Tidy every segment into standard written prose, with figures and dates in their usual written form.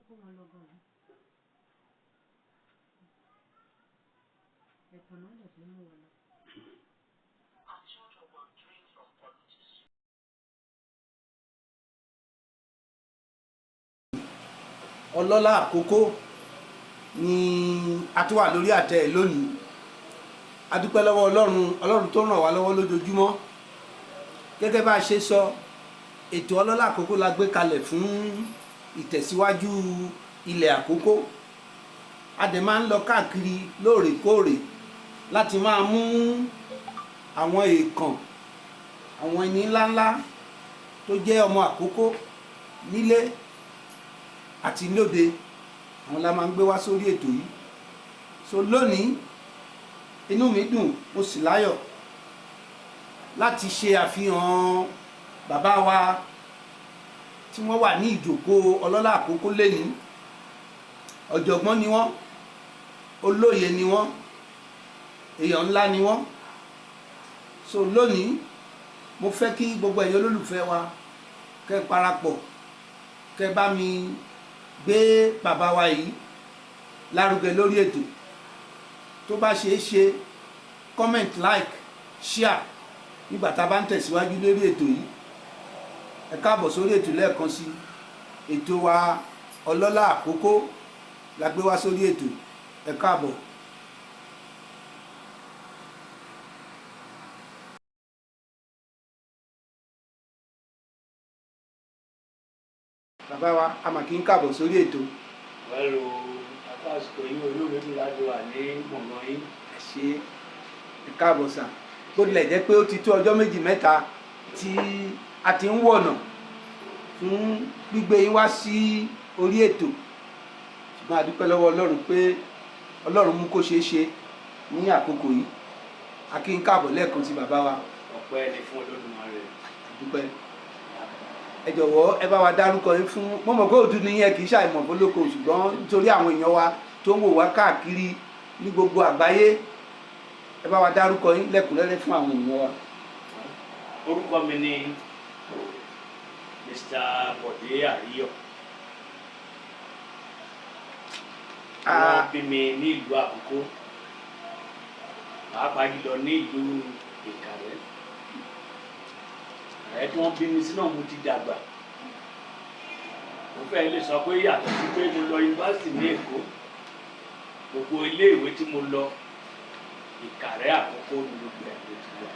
Kó wọn lọ gan-an, ẹ̀tàn náà lè fi mú wọn lọ. Ọlọ́lá Àkókó ni a tún wà lórí àtẹ ẹ̀ lónìí. A dúpẹ́ lọ́wọ́ Ọlọ́run, Ọlọ́run tó ràn wá lọ́wọ́ lójoojúmọ́. Gẹ́gẹ́ bá a ṣe sọ, ètò Ọlọ́lá Àkókó la gbé kalẹ̀ fún ìtẹ̀síwájú ilẹ̀ Àkókó. A dẹ̀ máa ń lọ káàkiri lóòrèkóòrè láti máa mú àwọn èèkàn, àwọn ẹni ńláńlá tó jẹ́ ọmọ Àkókó nílé àti lóde. Àwọn la máa ń gbé wá sórí ètò yìí. So lónìí, inú mi dùn, mo sì láyọ̀ láti ṣe àfihàn bàbá wa tí wọ́n wà ní ìjókòó Ọlọ́lá Àkókó lẹ́ni. Ọ̀jọ̀gbọ́n ni wọ́n, olóye ni wọ́n, èèyàn ńlá ni wọ́n. So lónìí, mo fẹ́ kí gbogbo ẹ̀yin olólùfẹ́ wa kẹ́ parapọ̀, kẹ́ bá mi gbé bàbá wa yìí lárugẹ lórí ètò. Tó bá ṣeé ṣe, comment, like, share nígbà tá a bá ń tẹ̀síwájú lórí ètò yìí. Ẹ káàbọ̀ sórí ètò lẹ́ẹ̀kan sí. Ètò wa Ọlọ́lá Àkókó la gbé wá sórí ètò. Ẹ káàbọ̀. Bàbá wa, a mà kí ń káàbọ̀ sórí ètò. Wẹ́lú àkàsìkò yìí, olóògbé láti wà ní gbọ̀ngàn yín. Ẹ ṣe, ẹ káàbọ̀ sà. Bó tilẹ̀ jẹ́ pé ó ti tó ọjọ́ méjì mẹ́ta tí a ti ń wọ̀nà fún gbígbé yín wá sí orí ètò, ṣùgbọ́n a dúpẹ́ lọ́wọ́ Ọlọ́run pé Ọlọ́run mú kó ṣeé ṣe ní àkókò yìí. A kí ń káàbọ̀ lẹ́ẹ̀kan sí, bàbá wa. Ọpẹ́ ni fún Olódùmarè. A dúpẹ́. Ẹ jọ̀wọ́, ẹ bá wa dárúkọ yín fún. Mo mọ̀ pé òtún ni yẹn kì í ṣàìmọ̀ fólóko, ṣùgbọ́n nítorí àwọn èèyàn wa tó ń wò wá káàkiri ní gbogbo àgbáyé, ẹ bá wa dárúkọ yín lẹ́kùnrẹ́rẹ́ fún àwọn èèyàn wa. Orúkọ mi ni Mr. Bọ̀dé Àríyọ̀. Wọ́n bí mi ní ìlú Àkókó, pàápàá jùlọ ní ìlú Ìkàrẹ́. Ìkàrẹ́ tí wọ́n bí mi sí náà mo ti dàgbà. Mo fẹ́ lè sọ pé yàtọ̀ sí pé mo lọ yunifásitì ní Èkó, gbogbo iléèwé tí mo lọ, Ìkàrẹ́ Àkókó ni gbogbo ẹ̀ ló ti lọ.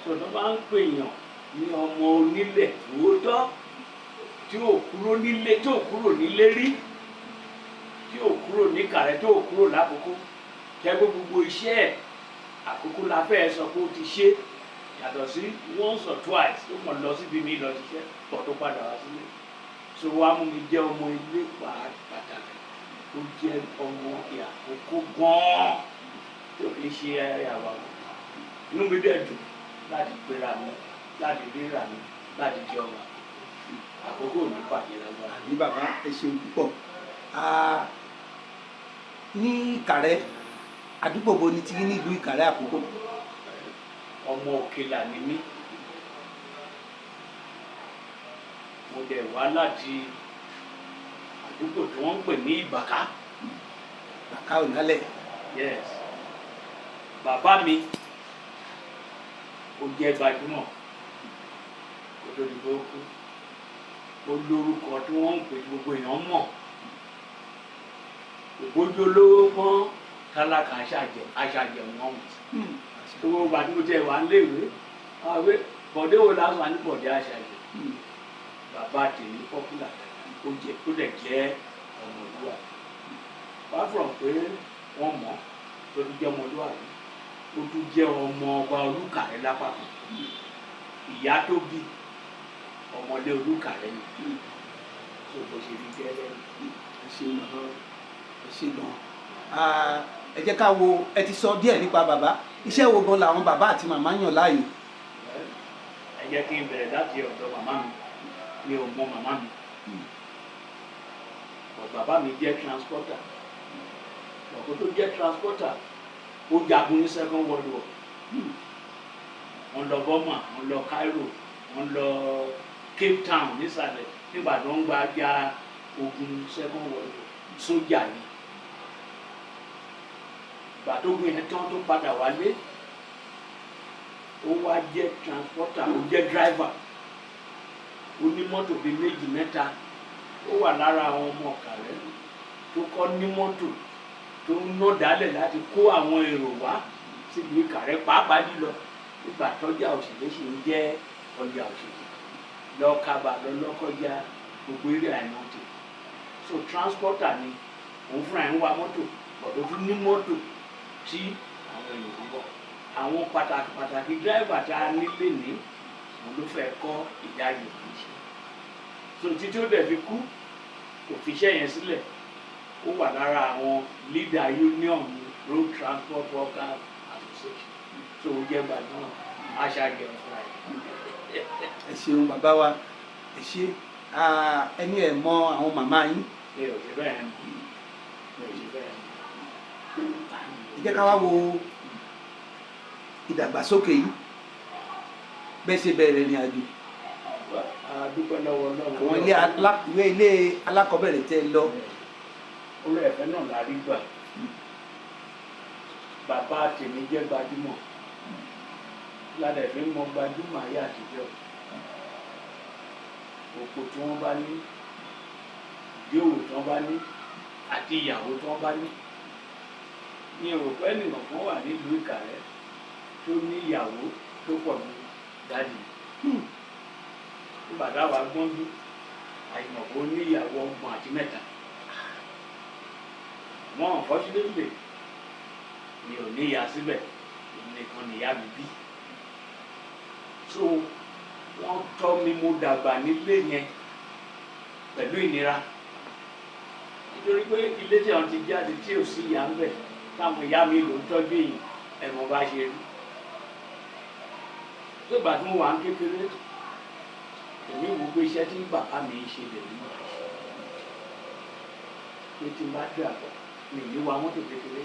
So tó bá ń pèèyàn ní ọmọ onílẹ̀ tòótọ́, tí ò kúrò nílé, tí ò kúrò nílé rí, tí ò kúrò ní Ìkàrẹ́, tí ò kúrò lákòókò, jẹ́ pé gbogbo iṣẹ́ ẹ̀ Àkókò la fẹ́ sọ pé ó ti ṣe, yàtọ̀ sí once or twice tó kàn lọ síbi mi lọ ṣiṣẹ́ pọ̀ tó padà wá sílé. So wá mú mi jẹ́ ọmọ ilé pàtàkì tó jẹ́ ọmọ Àkókò gan-an, tí ò kì í ṣe àwàwọ̀. Inú mi dẹ̀ dùn láti pera mi, láti ríra mi, láti jẹ́ ọmọ Àkókò. Ò ní bàjẹ́ lágbára. Àbí bàbá, ẹ ṣeun púpọ̀. Ní Ìkàrẹ́, àdúgbò bo ni ti ní ìlú Ìkàrẹ́ Àkókò? Ọmọ Òkèlà ni mí. Mo dẹ̀ wá láti àdúgbò tí wọ́n ń pè ní Ìbàká. Bàká ò nálẹ̀. Yes, bàbá mi, ó jẹ́ gbajúmọ̀ kó tó di pé ó kú. Ó lórúkọ tí wọ́n ń pè tí gbogbo èèyàn mọ̀. Ògbójú olówó mọ́ tálákà, aṣàjẹ wọn tó gbogbo àdúgbò tí ẹ wà ń léèwé àwọn Bọ̀dé wo lásán ní Bọ̀dé Aṣàjẹ. Bàbá tèmi popular, ó jẹ, ó dẹ̀ jẹ́ ọmọlúwàbí. Wá from pé wọ́n mọ̀ tó tún jẹ́ ọmọlúwàbí, ó tún jẹ́ ọmọ ọba Olúkàrẹ́ lápapọ̀. Ìyá tó bí ọmọlé Olúkàrẹ́ ni. Tó bó ṣe rí gẹ́lẹ́ ni. Ẹ ṣe bàbá, ẹ ṣe gan. Ẹ jẹ́ ká wo, ẹ ti sọ díẹ̀ nípa bàbá. Iṣẹ́ wo gan làwọn bàbá àti màmá yàn láàyò? Ẹ jẹ́ kí n bẹ̀rẹ̀ láti ọ̀dọ̀ màmá mi. Mi ò mọ màmá mi, but bàbá mi jẹ́ transporter. Ọ̀pọ̀ tó jẹ́ transporter, ó jagun ní Second World War. Wọ́n lọ Burma, wọ́n lọ Cairo, wọ́n lọ Cape Town nísàlẹ̀ nígbà tó ń gba ja. Ogun Second World War, sójà ni. Ìgbà tó gun yẹn tán tó padà wálé, ó wá jẹ́ transporter, ó jẹ́ driver, ó ní mọ́tò bíi méjì mẹ́ta. Ó wà lára àwọn ọmọ Ìkàrẹ́ tó kọ́ ní mọ́tò tó ń ná dálẹ̀ láti kó àwọn èrò wá síbi Ìkàrẹ́, pàápàá jùlọ nígbà tọ́jà Òṣèlú sì ń jẹ́ ọjà Òṣèlú, lọ Kábà, lọ Lọ́kọ́jà, gbogbo eré àìmọ́tò. So transporter ni òun fúnra ẹ̀, ń wa mọ́tò ọ̀dọ̀, tún ní mọ́tò tí àwọn èèyàn ń bọ̀. Àwọn pàtàkì pàtàkì driver tá a nílé ní òun ló fẹ́ kọ́ ìdájọ́ ìṣe. So títí ó dẹ̀ fi kú, kò fi iṣẹ́ yẹn sílẹ̀. Ó wà lára àwọn leader union, Road Transport Workers Association. So ó jẹ́ gbajúmọ̀ aṣáájú fúnra ẹ̀. Ẹ ṣeun, bàbá wa, ẹ ṣe. Ẹni ẹ mọ àwọn màmá yín? Mi ò ṣe bẹ́ẹ̀ mọ̀, mi ò ṣe bẹ́ẹ̀ mọ̀. Ẹ jẹ́ ká wá wo ìdàgbàsókè yìí, bẹ́ẹ̀ ṣe bẹ̀rẹ̀ ìrìn àjò. A dúpẹ́ lọ́wọ́ Ọlọ́run. Àwọn ilé ìwé ilé alákọ̀ọ́bẹ̀rẹ̀ tẹ́ ẹ lọ. Orí ẹ̀fẹ́ náà la rí gbà. Bàbá tèmi jẹ́ gbajúmọ̀ ládẹ̀ fi ń mọ gbajúmọ̀ ayé àtijọ́. Òpó tí wọ́n bá ní, ìdí òwò tí wọ́n bá ní àti ìyàwó tí wọ́n bá ní, ní èrò pé ẹnìkan kan wà nílùú Ìkàrẹ́ tó ní ìyàwó tó pọ̀ ní daddy. Nígbà táwa gbọ́njú, àìmọ̀ kó ní ìyàwó 33. Wọn unfortunately mi ò ní ìyá síbẹ̀, èmi nìkan nìyá mi bí. So wọ́n tọ́ mi, mo dàgbà nílé yẹn pẹ̀lú ìnira, nítorí pé ilé tí àwọn ti jáde tí ò sí ìyá ń bẹ̀, táwọn ìyá mi ló ń tọ́jú èèyàn, ẹ̀mọ́ bá ṣe rí. Tó ìgbà tí mo wà ń kékeré, èmi wò pé iṣẹ́ tí bàbá mi ń ṣe lèmi máa ṣe, pé tí n bá dàgbà, mi ní wa mọ́tò kékeré,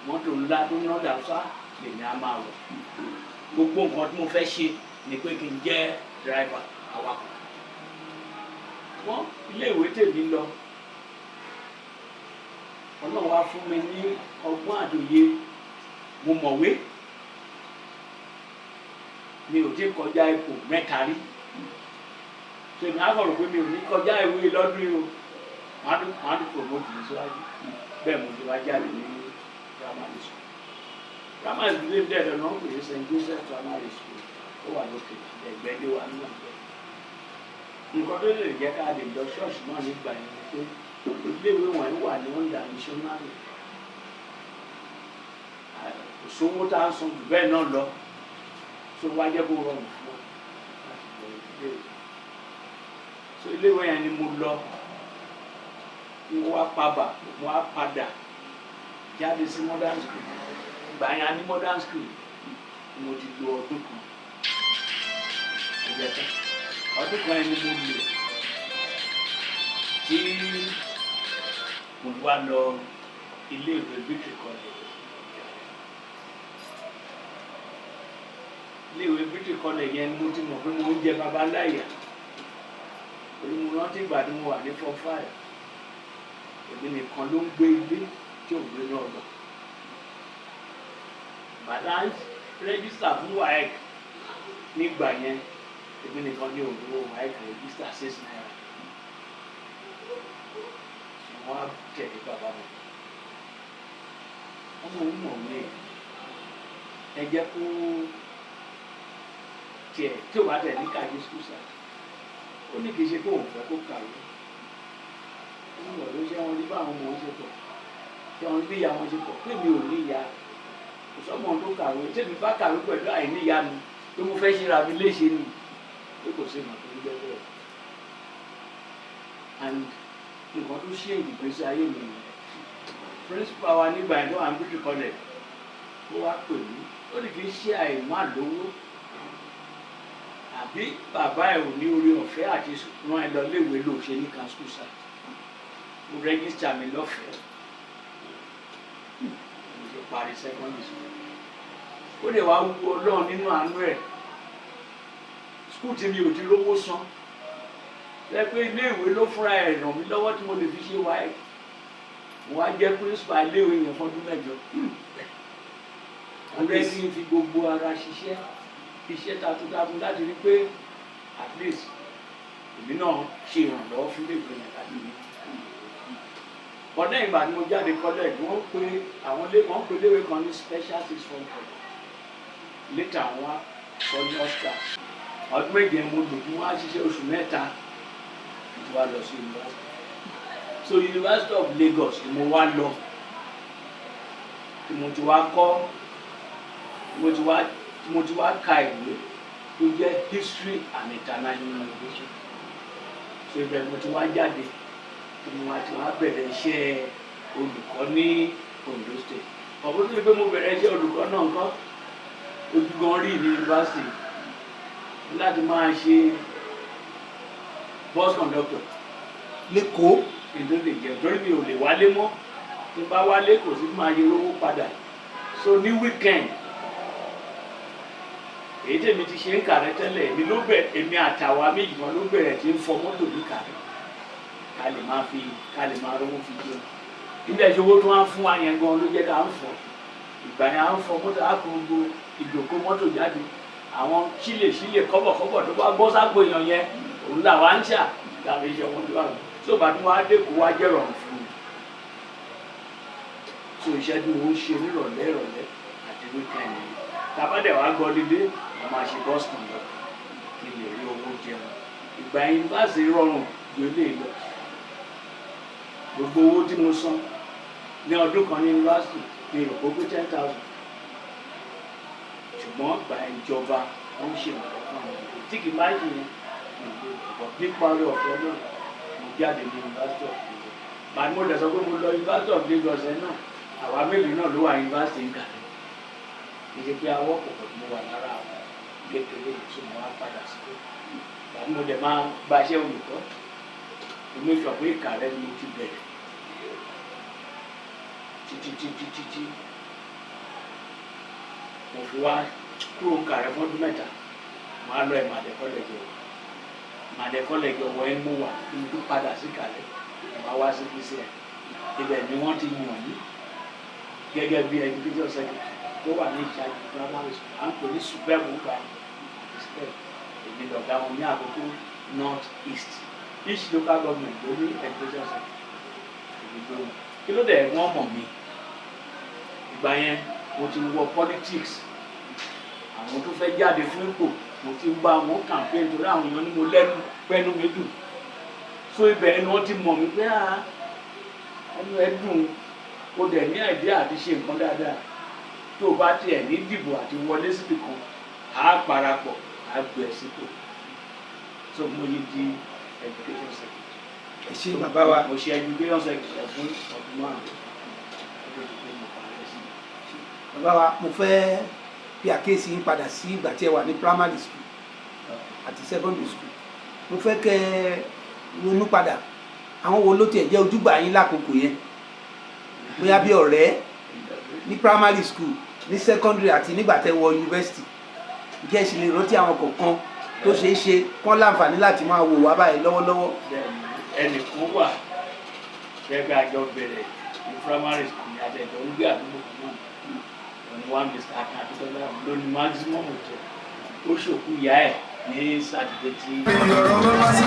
mọ́tò ńlá tó ná dàsá lèmi á máa wọ̀. Gbogbo nǹkan tí mo fẹ́ ṣe ni pé kí n jẹ́ driver, awakọ̀. Wọ́n iléèwé tèmi lọ, Ọlọ́run wá fún mi ní ọgbọ́n àdòye, mo mọ̀wé. Mi ò tí kọjá ipò mẹ́ta rí. Tèmi á kọ̀rọ̀ pé mi ò ní kọjá ìwé lọ́dún yìí o, màá tún promote mi síwájú. Bẹ́ẹ̀ mo ti wá jáde ní primary school. Primary school lè dẹ̀ lọ́nà pè é St Joseph Primary School. Ó wà lókè ẹgbẹ́ dé wa náà. Bẹ́ẹ̀ nǹkan tó lè jẹ́ ká lè lọ ṣọ́ọ̀ṣì náà nígbà yẹn ni pé iléèwé wọ̀nyí wà ní under missionary. Kò sówó tá a san jù bẹ́ẹ̀ náà lọ, tó wá jẹ́ kó rọrùn fún wa láti lọ iléèwé. So iléèwé yẹn ni mo lọ. Mo wá pabà, mo wá padà jáde sí modern school. Ìgbà yẹn a ní modern school. Mo ti lo ọdún kan ẹgbẹ́ tán. Ọdún kan yẹn ni mo lò tí mo wá lọ iléèwé Victory College. Iléèwé Victory College yẹn ni mo ti mọ̀ pé mo ń jẹ baba láyà, torí mo rántí ìgbà tí mo wà ní form five, èmi nìkan ló ń gbé ilé tí ò gbé náà gbà. Bàtà ń register fún WAEC nígbà yẹn, èmi nìkan ní òwò WAEC register, ₦6. Wọ́n á tẹ̀lé bàbá mi, ọmọ òun mọ̀wé, ẹ jẹ́ kó tiẹ̀ tí ò bá tẹ̀ ní kàwé school side. Ó ní kì í ṣe pé òun fẹ́ kó kàwé. Ó ní wọ́n ló ṣe wọn ní báwọn ọmọ òun ṣe pọ̀, ṣé wọn bí ìyá wọn ṣe pọ̀, pé mi ò ní ìyá, kò sọ́mọ tó kàwé. Tèmi bá kàwé pẹ̀lú àìní ìyá mi, pé mo fẹ́ ṣe ra mi léṣe ni, pé kò sí ìmọ̀ tó ń jẹ́ bẹ́ẹ̀. And nǹkan tó ṣe ìgbésí ayé mi nìyẹn. Principal wa nígbà yẹn tó wà ní British College, ó wá pè mí, ó ní kì í ṣe àìmá lówó àbí bàbá ẹ̀ ò ní orí ọ̀fẹ́ àti rán ẹ lọ léèwé ló ṣe ní kan school side. Ó register mi lọ́fẹ̀ẹ́. Mo ṣe parí secondary school. Ó lè wá wu Ọlọ́run nínú àánú ẹ̀, school tí mi ò ti rówó san. Lẹ́ pé iléèwé ló fúnra ẹ̀ ràn mí lọ́wọ́ tí mo lè fi ṣe WAEC. Mo wá jẹ́ principal iléèwé yẹn fọ́dún 8. Mo rẹ́ kí n fi gbogbo ara ṣiṣẹ́ iṣẹ́ takuntakun láti rí pé at least èmi náà ṣe ìrànlọ́wọ́ fún iléèwé yẹn láti ní. Ọ̀nà ìgbà tí mo jáde college, wọ́n pe àwọn ilé, wọ́n pe iléèwé kan ní Special Sixth Form College, later wọ́n wá sọ ní Oscar. Ọdún 7 mo lò fún wa ṣiṣẹ́ oṣù 3 mo ti wá lọ sí university. So University of Lagos ni mo wá lọ, tí mo ti wá kọ́, tí mo ti wá ka ìwé tó jẹ́ History and International Relations. So ibẹ̀ mo ti wá jáde, tí mo wá ti wá bẹ̀rẹ̀ iṣẹ́ olùkọ́ ní Ondo State. Ọ̀pọ̀ tó ní pé mo bẹ̀rẹ̀ iṣẹ́ olùkọ́ náà ńkọ́, ojú gan rí ní yunifásitì láti máa ṣe bus conductor Lẹ́kọ̀ọ́. Kí n tó lè jẹun, torí mi ò lè wálé mọ́. Tí n bá wálé, kò sí máa yẹ owó padà. So ní weekend, èyí tèmi ti ṣe ń Kàrẹ́ tẹ́lẹ̀, èmi ló bẹ̀, èmi àtàwa méjì kan ló bẹ̀rẹ̀ tí ń fọ mọ́tò ní Kàrẹ́, ká lè máa fi, ká lè máa rówó fi jẹun. Ilé ẹ̀ṣọ́ owó tó wá ń fún wa yẹn gan ló jẹ́ ká ń fọ. Ìgbà yẹn à ń fọ mọ́tò, á kó gbogbo ìjòkó mọ́tò jáde, àwọn sílè sílè kọ́bọ̀kọ́bọ̀ tó bá bọ́ sápò èèyàn yẹn, òun là wá ń ṣà tàbí iṣẹ́ wọn tó wà lọ. Tó bá tún wá dé, kó wá jẹ́ rọrùn fún mi. So iṣẹ́ tí mo ń ṣe nírọ̀lẹ́ ìrọ̀lẹ́ àti weekend yìí, tàbá dẹ̀ wá gbọ́ dídé, mo máa ṣe bus conductor kí n lè rí owó jẹun. Ìgbà yẹn bá sì rọrùn ju eléyìí lọ. Gbogbo owó tí mo san ní ọdún kan ní yunifásitì ní ìròpó pé 10,000, ṣùgbọ́n ìgbà ìjọba wọ́n ń ṣe ìrànlọ́wọ́ fún àwọn ọmọdé tí kì í bá ṣe yẹn ìgbò. Nípa orí ọ̀fẹ́ náà, mo jáde ní University of Lagos. Bàtí mo lè sọ pé mo lọ University of Lagos ẹ̀ náà, àwa mélòó náà ló wà yunifásitì ń kàlẹ́? Kì í ṣe pé awọ́ pọ̀pọ̀ tí mo wà lára àwọn kékeré tí mo wá padà sí. Bàtí mo dẹ̀ máa gbaṣẹ́ olùkọ́, mo make sure pé Ìkàrẹ́ ni mo ti bẹ̀rẹ̀ títí títí títí mo fi wá kúrò ń Kàrẹ́ fọ́dún 3. Mo á lọ Ìmàdé College Ọ̀wọ̀. Ìmàdé College Ọ̀wọ̀ ẹ̀ ń mú wa kí n tún padà sí Kàrẹ́. Mo wá wá sí PCN, ibẹ̀ ni wọ́n ti yàn mí gẹ́gẹ́ bí education secretary tó wà ní ìṣáájú primary school, à ń pè ní SUBEB gbà àti STEP. Èmi lọ̀gá wọn ní Àkókò North East. Each local government ló ní education secretary, èmi ló mọ̀. Kí ló dé wọ́n mọ̀ mí? Ìgbà yẹn mo ti wọ politics, àwọn tó fẹ́ jáde fún ipò, mo ti ń bá wọn campaign, torí àwọn èèyàn ní mo lẹ́nu pẹ́nu mi dùn. So ibẹ̀ ni wọ́n ti mọ̀ mí pé, ah, ẹnu ẹ dùn, o dẹ̀ ní idea àti ṣe nǹkan dáadáa. Tó o bá tiẹ̀ ní dìbò àti wọlé síbì kan, á parapọ̀, á gbé ẹ sípò. So mo yí di education secretary. Ẹ ṣé, bàbá wa. Mo ṣe education secretary fún ọdún 5 kó tó di pé mo parí sí. Bàbá wa, mo fẹ́ fi àkíyèsí yín padà sí ìgbà tí ẹ wà ní primary school àti secondary school. Mo fẹ́ kẹ́ ẹ ronú padà, àwọn wo ló tiẹ̀ jẹ́ ojúgbà yín lákòókò yẹn, bóyá bí ọ̀rẹ́ ní primary school, ní secondary àti nígbà tẹ́ wọ university? Ǹjẹ́ ẹ sì lè rántí àwọn kọ̀ọ̀kan tó ṣeé ṣe kán láǹfààní láti máa wò wá báyìí lọ́wọ́lọ́wọ́? Bẹ́ẹ̀ni, ẹnìkan wà gẹ́gẹ́ àjọ bẹ̀rẹ̀ ní primary school ní àjẹjọ ń gbé àdúgbò kan náà. Òní wá Mr. Akin Akíntola ló ní Maximum Hotel. Ó ṣòkú ìyá ẹ̀ ní Sátidé tí. Ọ̀rọ̀ bá sí.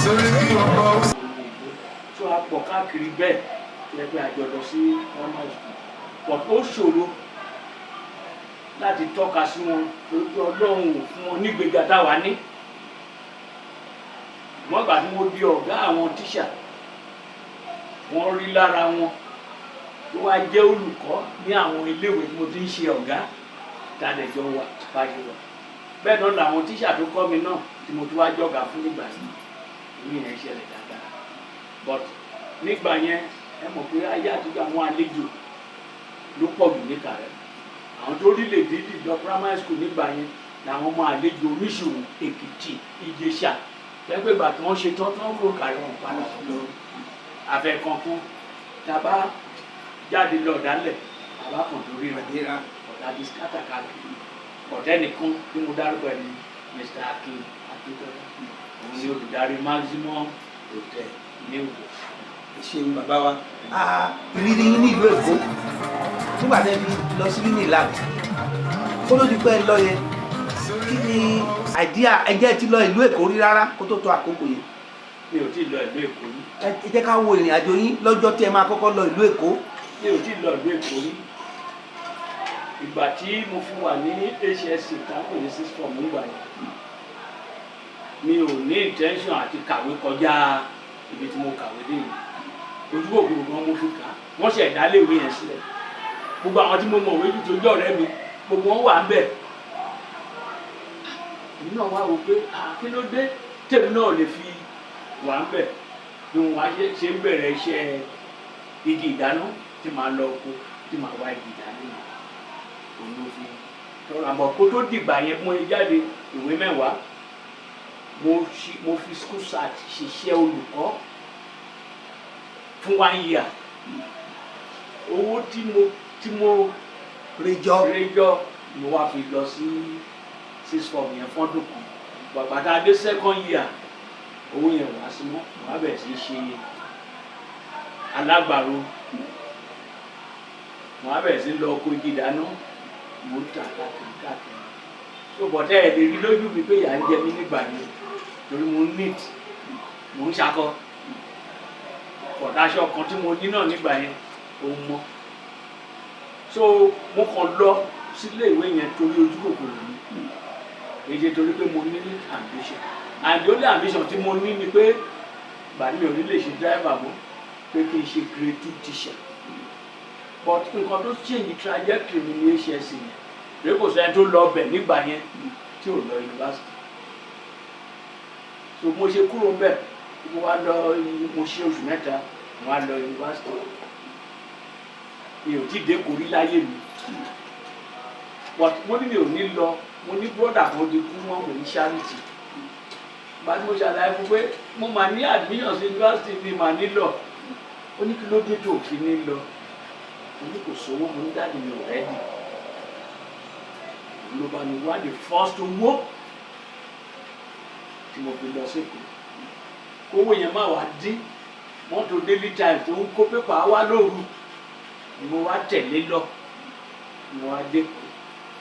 Sórí bí ọkọ̀ ó Tó a pọ̀ káàkiri bẹ́ẹ̀ tó yẹ pé àjọ lọ sí primary school, but ó ṣòro láti tọ́ka sí wọn torí pé Ọlọ́run ò fún wọn nígbèga táwa ní. Wọ́n gbà tí mo di ọ̀gá àwọn tíṣà, wọ́n rí lára wọn tó wá jẹ́ olùkọ́ ní àwọn iléèwé tí mo ti ń ṣe ọ̀gá tàdẹ̀jọ wà báyìí wà. Bẹ́ẹ̀ náà làwọn tíṣà tó kọ́ mi náà tí mo tún wá jọ̀gá fún nígbà yìí. Ìyẹn yẹn ṣẹlẹ̀ dáadáa, but nígbà yẹn, ẹ mọ̀ pé ayé àtijọ́, àwọn àlejò ló pọ̀ jù ní Ìkàrẹ́. Àwọn tó rí lè dídì lọ primary school nígbà yẹn làwọn ọmọ àlejò oníṣòwò Èkìtì, Ìjẹ̀ṣà, lẹ́gbẹ̀ẹ́. Ìgbà tí wọ́n ṣe tán tí wọ́n kúrò Kàrẹ́, wọn padà lọ àfẹ́kọ̀ọ̀kan. Tàbá jáde lọ dálẹ̀, tàbá kàn tó ríra Àdéra. Ọ̀dà di scatter káàkiri. Ọ̀tẹ́ nìkan tí mo dárúkọ ẹ̀ ní Mr. Akin Akíntọ́lá, òun ni olùdarí Maximum Hotel ní Ìwó. Ẹ ṣeun, bàbá wa. Ah, ìrírí yín ní ìlú Èkó nígbà tẹ́ fi lọ sí UNILAG, kó ló di pé ẹ lọ yẹn, kí ni idea? Ẹ jẹ́ ti lọ ìlú Èkó rí rárá kó tó tó àkókò yẹn? Mi ò tí ì lọ ìlú Èkó rí. Ẹ jẹ́ ká wo ìrìn àjò yín lọ́jọ́ tí ẹ máa kọ́kọ́ lọ ìlú Èkó. Mi ò tí ì lọ ìlú Èkó rí. Ìgbà tí mo fi wà ní HSC, táwọn ní six form nígbà yẹn, mi ò ní intention àti kàwé kọjá ibi tí mo kàwé dé yìí. Ojú kòkòrò gan mo fi kà á. Wọ́n ṣe ìdálé ìwé yẹn sílẹ̀. Gbogbo àwọn tí mo mọ̀ wé jù tó jẹ́ ọ̀rẹ́ mi, gbogbo wọn wà ń bẹ̀. Èmi náà wá wò pé, ah, kí ló dé tèmi náà lè fi wà ń bẹ̀? Bí mo wá ṣe ń bẹ̀rẹ̀ iṣẹ́ igi ìdáná, tí màá lọ oko, tí màá wá igi ìdáná yẹn, òun ló fi tọrọ. Àmọ́ kó tó dìgbà yẹn, mú e jáde ìwé 10, mo fi school cert ṣiṣẹ́ olùkọ́ fún one year. Owó tí mo Rẹjọ. Réjọ, mo wá fi lọ sí six form yẹn fọ́dún kan. Bàbá tá a dé second year, owó yẹn wá sí mọ́, mo wá bẹ̀rẹ̀ sí í ṣe alágbàro. Mo wá bẹ̀rẹ̀ sí lọ oko igi ìdáná, mo ń tà káàkiri káàkiri. So bọ̀tẹ́ ẹ̀ lè rí lójú mi pé ìyà ń jẹ mí nígbà yẹn, torí mo ń neat, mo ń ṣakọ ọ̀dáṣọ kan tí mo ní náà nígbà yẹn, òun mọ́. So mo kàn lọ sílé ìwé yẹn torí ojú kòkòrò mi, kì í ṣe torí pé mo ní ambition. And the only ambition tí mo ní ni pé gbàdí mi ò ní lè ṣe driver mọ́, pé kí n ṣe grade two teacher. But nǹkan tó change trajectory mi ní HSC yẹn pé kò sẹ́ni tó lọ bẹ̀ nígbà yẹn tí ò lọ university. So mo ṣe kúrò ń bẹ̀, mo wá lọ, mo ṣe oṣù 3, mo wá lọ university. Mi ò tí ì dé korí láyé mi, but mo ní mi ò ní lọ. Mo ní brother kan ti kú, wọn kò ní charity. Bá tí mo ṣàlàyé fún pé mo mà ní admission sí university, mi mà ní lọ. Ó ní, "Kí ló dé tó fi ní lọ?" Mo ní kò sówó. Mo ní daddy mi ò ready. Ló bá mi wá the first owó tí mo fi lọ sékòó. Kówó yẹn má wá dín, mọ́tò Daily Times tó ń kó pépà wá lóru ni mo wá tẹ̀lé lọ. Mo wá dÉkòó,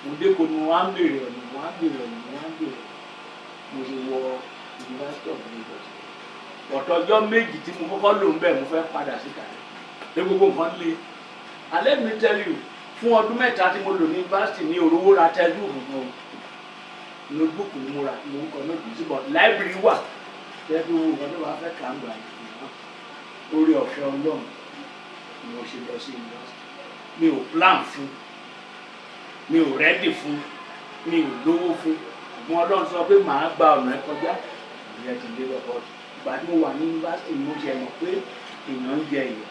mo dÉkòó ni mo wá ń béèrè ọ̀nà, mo wá ń béèrè ọ̀nà, mo wá ń béèrè ọ̀nà. Mo ṣe wọ University of Lagos. Ọ̀tọ̀ ọjọ́ 2 tí mo kọ́kọ́ lò ń bẹ̀, mo fẹ́ padà sí Ìkàrẹ́ ní gbogbo nǹkan le. And let me tell you, fún ọdún 3 tí mo lò ní yunifásitì ní òrówó ra textbook kan o. Notebook ni mo rà, mo ń kọ notebook sí, but library wà tẹ́ bí wo nǹkan tó bá fẹ́ kà ń gbà yìí. Orí ọ̀fẹ́ Ọlọ́run ni mo ṣe lọ sí yunifásitì. Mi ò plan fún, mi ò ready fún, mi ò lówó fún, ṣùgbọ́n Ọlọ́run sọ pé màá gba ọ̀nà ẹ kọjá. Ìyẹn ti dé lọ́kọ́. Ìgbà tí mo wà ní yunifásitì ni mo ṣe mọ̀ pé èèyàn ń jẹ ìyà.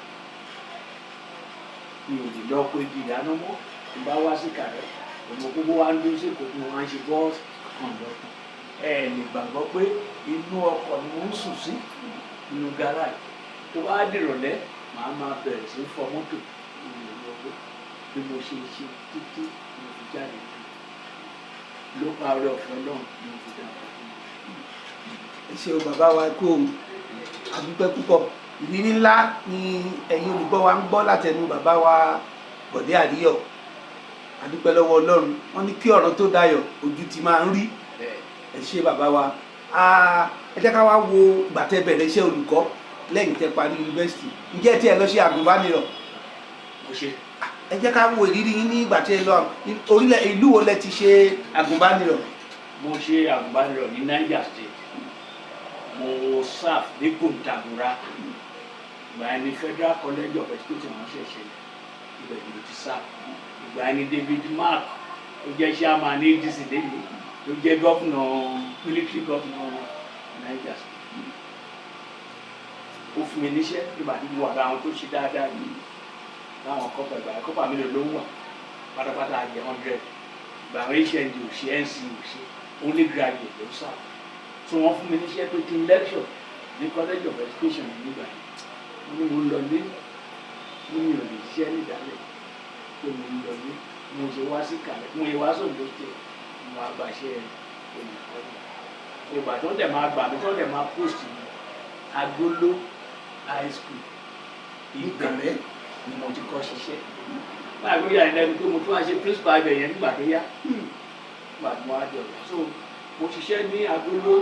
Mi ò lè lọ pé igi ìdáná mọ́. Tí n bá wá sí Ìkàrẹ́, òmò gbogbo wa ń dúró sí Èkó tí mo máa ń ṣe bus conductor. Ẹ lè gbàgbọ́ pé inú ọkọ̀ ni mo ń sùn sí, inú garage. Tó bá dìrọ̀lẹ́, màá máa bẹ̀rẹ̀ sí fọ mọ́tò nínú owó. Bí mo ṣe ṣe títí mo fi jáde ló pa, orí ọ̀fẹ́ Ọlọ́run ni mo fi dá ọkọ̀ fún mi. Ẹ ṣeun, bàbá wa, kú òun, àdúpẹ́ púpọ̀. Ìrírí ńlá ni ẹ̀yin olùgbọ́ wa ń gbọ́ látẹnu bàbá wa Bọ̀dé Àríyọ̀. Àdúpẹ́ lọ́wọ́ Ọlọ́run. Wọ́n ní kí ọ̀rọ̀ tó dayọ̀, ojú ti máa ń rí. Ẹ ṣé, bàbá wa. Ah, ẹ jẹ́ ká wá wo ìgbà tẹ́ bẹ̀rẹ̀ iṣẹ́ olùkọ́ lẹ́yìn tẹ́ parí yunifásitì. Ǹjẹ́ tí ẹ lọ ṣe àgùnbánirọ̀? Mo ṣe. Ẹ jẹ́ ká wo ìrírí yín ní ìgbà tí ẹ lọ orílẹ̀ ìlú wo lẹ ti ṣe àgùnbánirọ̀? Mo ṣe àgùnbánirọ̀ ní Niger State. Mo serve ní Kontagora. Ìgbà yẹn ní Federal College of Education wọ́n ṣẹ̀ṣẹ̀, ibẹ̀ ni mo ti serve. Ìgbà yẹn ní David Mark tó jẹ́ chairman ní ADC lẹ́yìn tó jẹ́ governor, military governor Niger State, ó fún mi níṣẹ́ nígbà tí mo wà láwọn tó ṣe dáadáa yìí láwọn corper. Ìgbà yẹn, corper mélòó ló ń wà pátápátá? Jẹ́ 100. Ìgbà àwọn HND ò ṣe, NC ò ṣe, only graduate ló serve. So wọ́n fún mi níṣẹ́ pé kí n lecture ní College of Education nígbà yẹn. Mo ní mo ń lọ lé, mo ní mi ò lè ṣiṣẹ́ nídàálẹ̀, pé mo ń lọ lé. Mo ṣe wá sí Ìkàrẹ́, mo ṣe wá sóńdó State. Mo wá gbaṣẹ́ olùkọ́ mi. Ìgbà tó dẹ̀ máa gbà mí, tó dẹ̀ máa post mi, Agolo High School, Ìgbẹ̀rẹ́ ni mo ti kọ́ ṣiṣẹ́. Báyìí ló yà ní lẹ́nu pé mo tún wá ṣe principal ibẹ̀ yẹn nígbà tó yá, nígbà tó wá di ọ̀gá. So mo ṣiṣẹ́ ní Agolo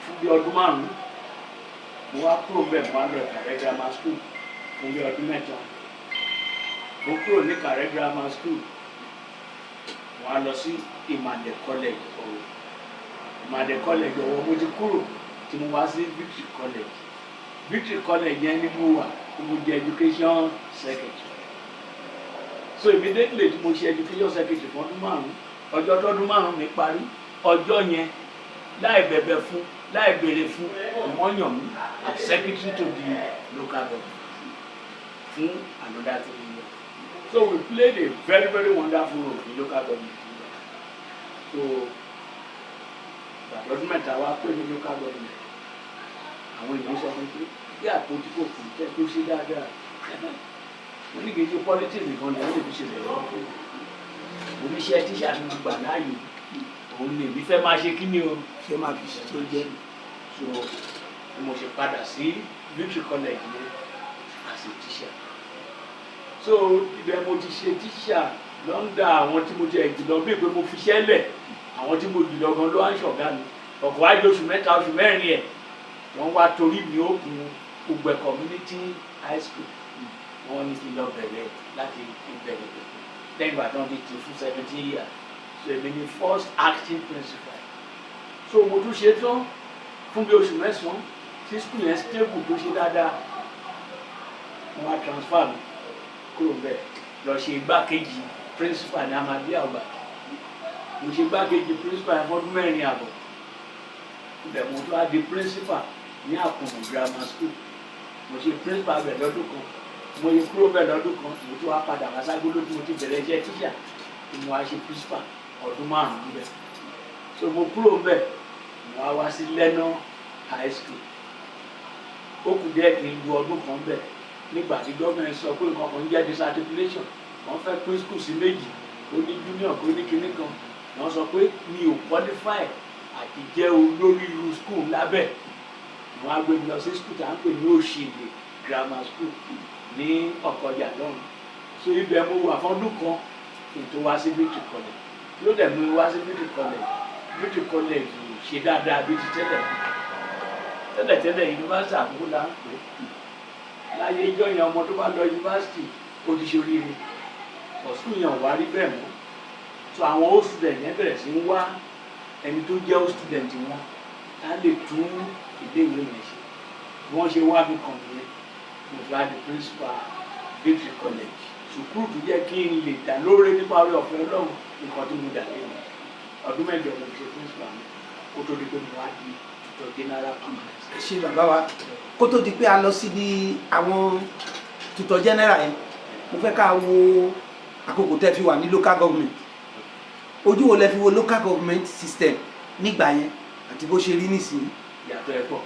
fún bí ọdún 5. Mo wá kúrò bẹ́ẹ̀, mo wá lọ Ìkàrẹ́ Grammar School fún bí ọdún 3. Mo kúrò ní Ìkàrẹ́ Grammar School, mo wá lọ sí Ìmàlẹ̀ College, Ọ̀wọ̀. Ìmàlẹ̀ College, Ọ̀wọ̀, mo ti kúrò tí mo wá sí Victory College. Victory College yẹn ni mo wà tí mo jẹ education secretary. So immediately tí mo ṣe education secretary fún ọdún 5, ọjọ́ tọdún 5 mi parí, ọjọ́ yẹn, láì bẹ̀bẹ̀ fún, láì béèrè fún, wọ́n yàn mí as secretary to the local government fún another 3 years. So we played a very, very wonderful role in local government. So ọdún 3 wá pé ní local government, àwọn èèyàn sọ fún mi pé bí àpótí kò kù tẹ́ tó ṣe dáadáa. Mo ní kì í ṣe politics nìkan lè lè fi ṣe lọ́wọ́ fún mi. Mo ní iṣẹ́ tíṣà tí mo gbà láàyò, òun lè mi fẹ́ máa ṣe. Kí ni o Ṣé máa fi ṣe tó jẹ́? So bí mo ṣe padà sí Victory College yẹn as a teacher. So ibẹ̀ mo ti ṣe teacher lọ́ndà àwọn tí mo ti ẹ̀ jùlọ, bíi pé mo fi iṣẹ́ lẹ̀, àwọn tí mo jùlọ gan ló wá ń ṣọ̀gá mi. Ọ̀pọ̀ wájú oṣù 3, oṣù 4 ẹ̀, wọ́n wá torí mi ó kun Ugbẹ̀ Community High School. Wọ́n ní kí n lọ bẹ̀rẹ̀ láti ìbẹ̀rẹ̀ lẹ́yìn ìgbà tí wọ́n ti tì fún 17 years. So èmi ni first acting principal. So mo tún ṣe tán fún bí oṣù 9 tí school yẹn stable, tó ṣe dáadáa, wọ́n wá transfer mi kúrò bẹ́ẹ̀ lọ ṣe igbákejì principal ní Ahmadiyya Ọgbà. Mo ṣe igbákejì principal yẹn fọdún 4.5. Ibẹ̀ mo tún wá di principal ní Àkùnmù Grammar School. Mo ṣe principal bẹ̀ lọ́dún kan. Mo yẹ kúrò bẹ̀ lọ́dún kan, mo tún wá padà wá ságolo tí mo ti bẹ̀rẹ̀ iṣẹ́ tíṣà, tí mo wá ṣe principal ọdún 5 níbẹ̀. So mo kúrò bẹ̀, mo wá wá sí Lẹ́nà High School. Ó kù díẹ̀ kí n lu ọdún kan bẹ̀ nígbà tí gómìnà sọ pé nǹkan kan ń jẹ́ disarticulation, wọ́n fẹ́ pín school sí méjì, ó ní junior, kó ní kinní kan. Wọ́n sọ pé mi ò qualify àti jẹ́ olórí irú school lábẹ́. Wọ́n á gbé mi lọ sí school tá à ń pè ní Òṣèlè Grammar School ní Ọ̀kọjà lọ́run. So ibẹ̀ mo wà fọ́dún kan kí n tó wá sí Victory College. Ló dẹ̀ mú mi wá sí Victory College, Victory College ò ṣe dáadáa bí ti tẹ́lẹ̀. Tẹ́lẹ̀tẹ́lẹ̀, yunifásitì Àkókó là ń pè é láyé ijọ́ yẹn. Ọmọ tó bá lọ yunifásitì, ó ti ṣe oríire. Ọ̀sùn yẹn ò wá rí bẹ́ẹ̀ mọ́. So àwọn old student yẹn bẹ̀rẹ̀ sí ń wá ẹni tó jẹ́ old student wọn tá lè tún iléèwé yẹn ṣe. Bí wọ́n ṣe wá mi kàn nìyẹn, mo fi wá di principal Victory College. Sùkúrù tó jẹ́ kí n lè dá lóore nípa orí ọ̀fẹ́ Ọlọ́run, nǹkan tí mo dà lẹ́nu ọdún 8 mo fi ṣe principal mi kó tó di pé mo wá di tutor general permanent. Ẹ ṣe, bàbá wa. Kó tó di pé a lọ síbi àwọn tutor general yẹn, mo fẹ́ ká wo àkókò tẹ́ fi wà ní local government. Ojú wo lẹ fi wo local government system nígbà yẹn àti bó ṣe rí nísìnyí? Ìyàtọ̀ ẹ̀ pọ̀.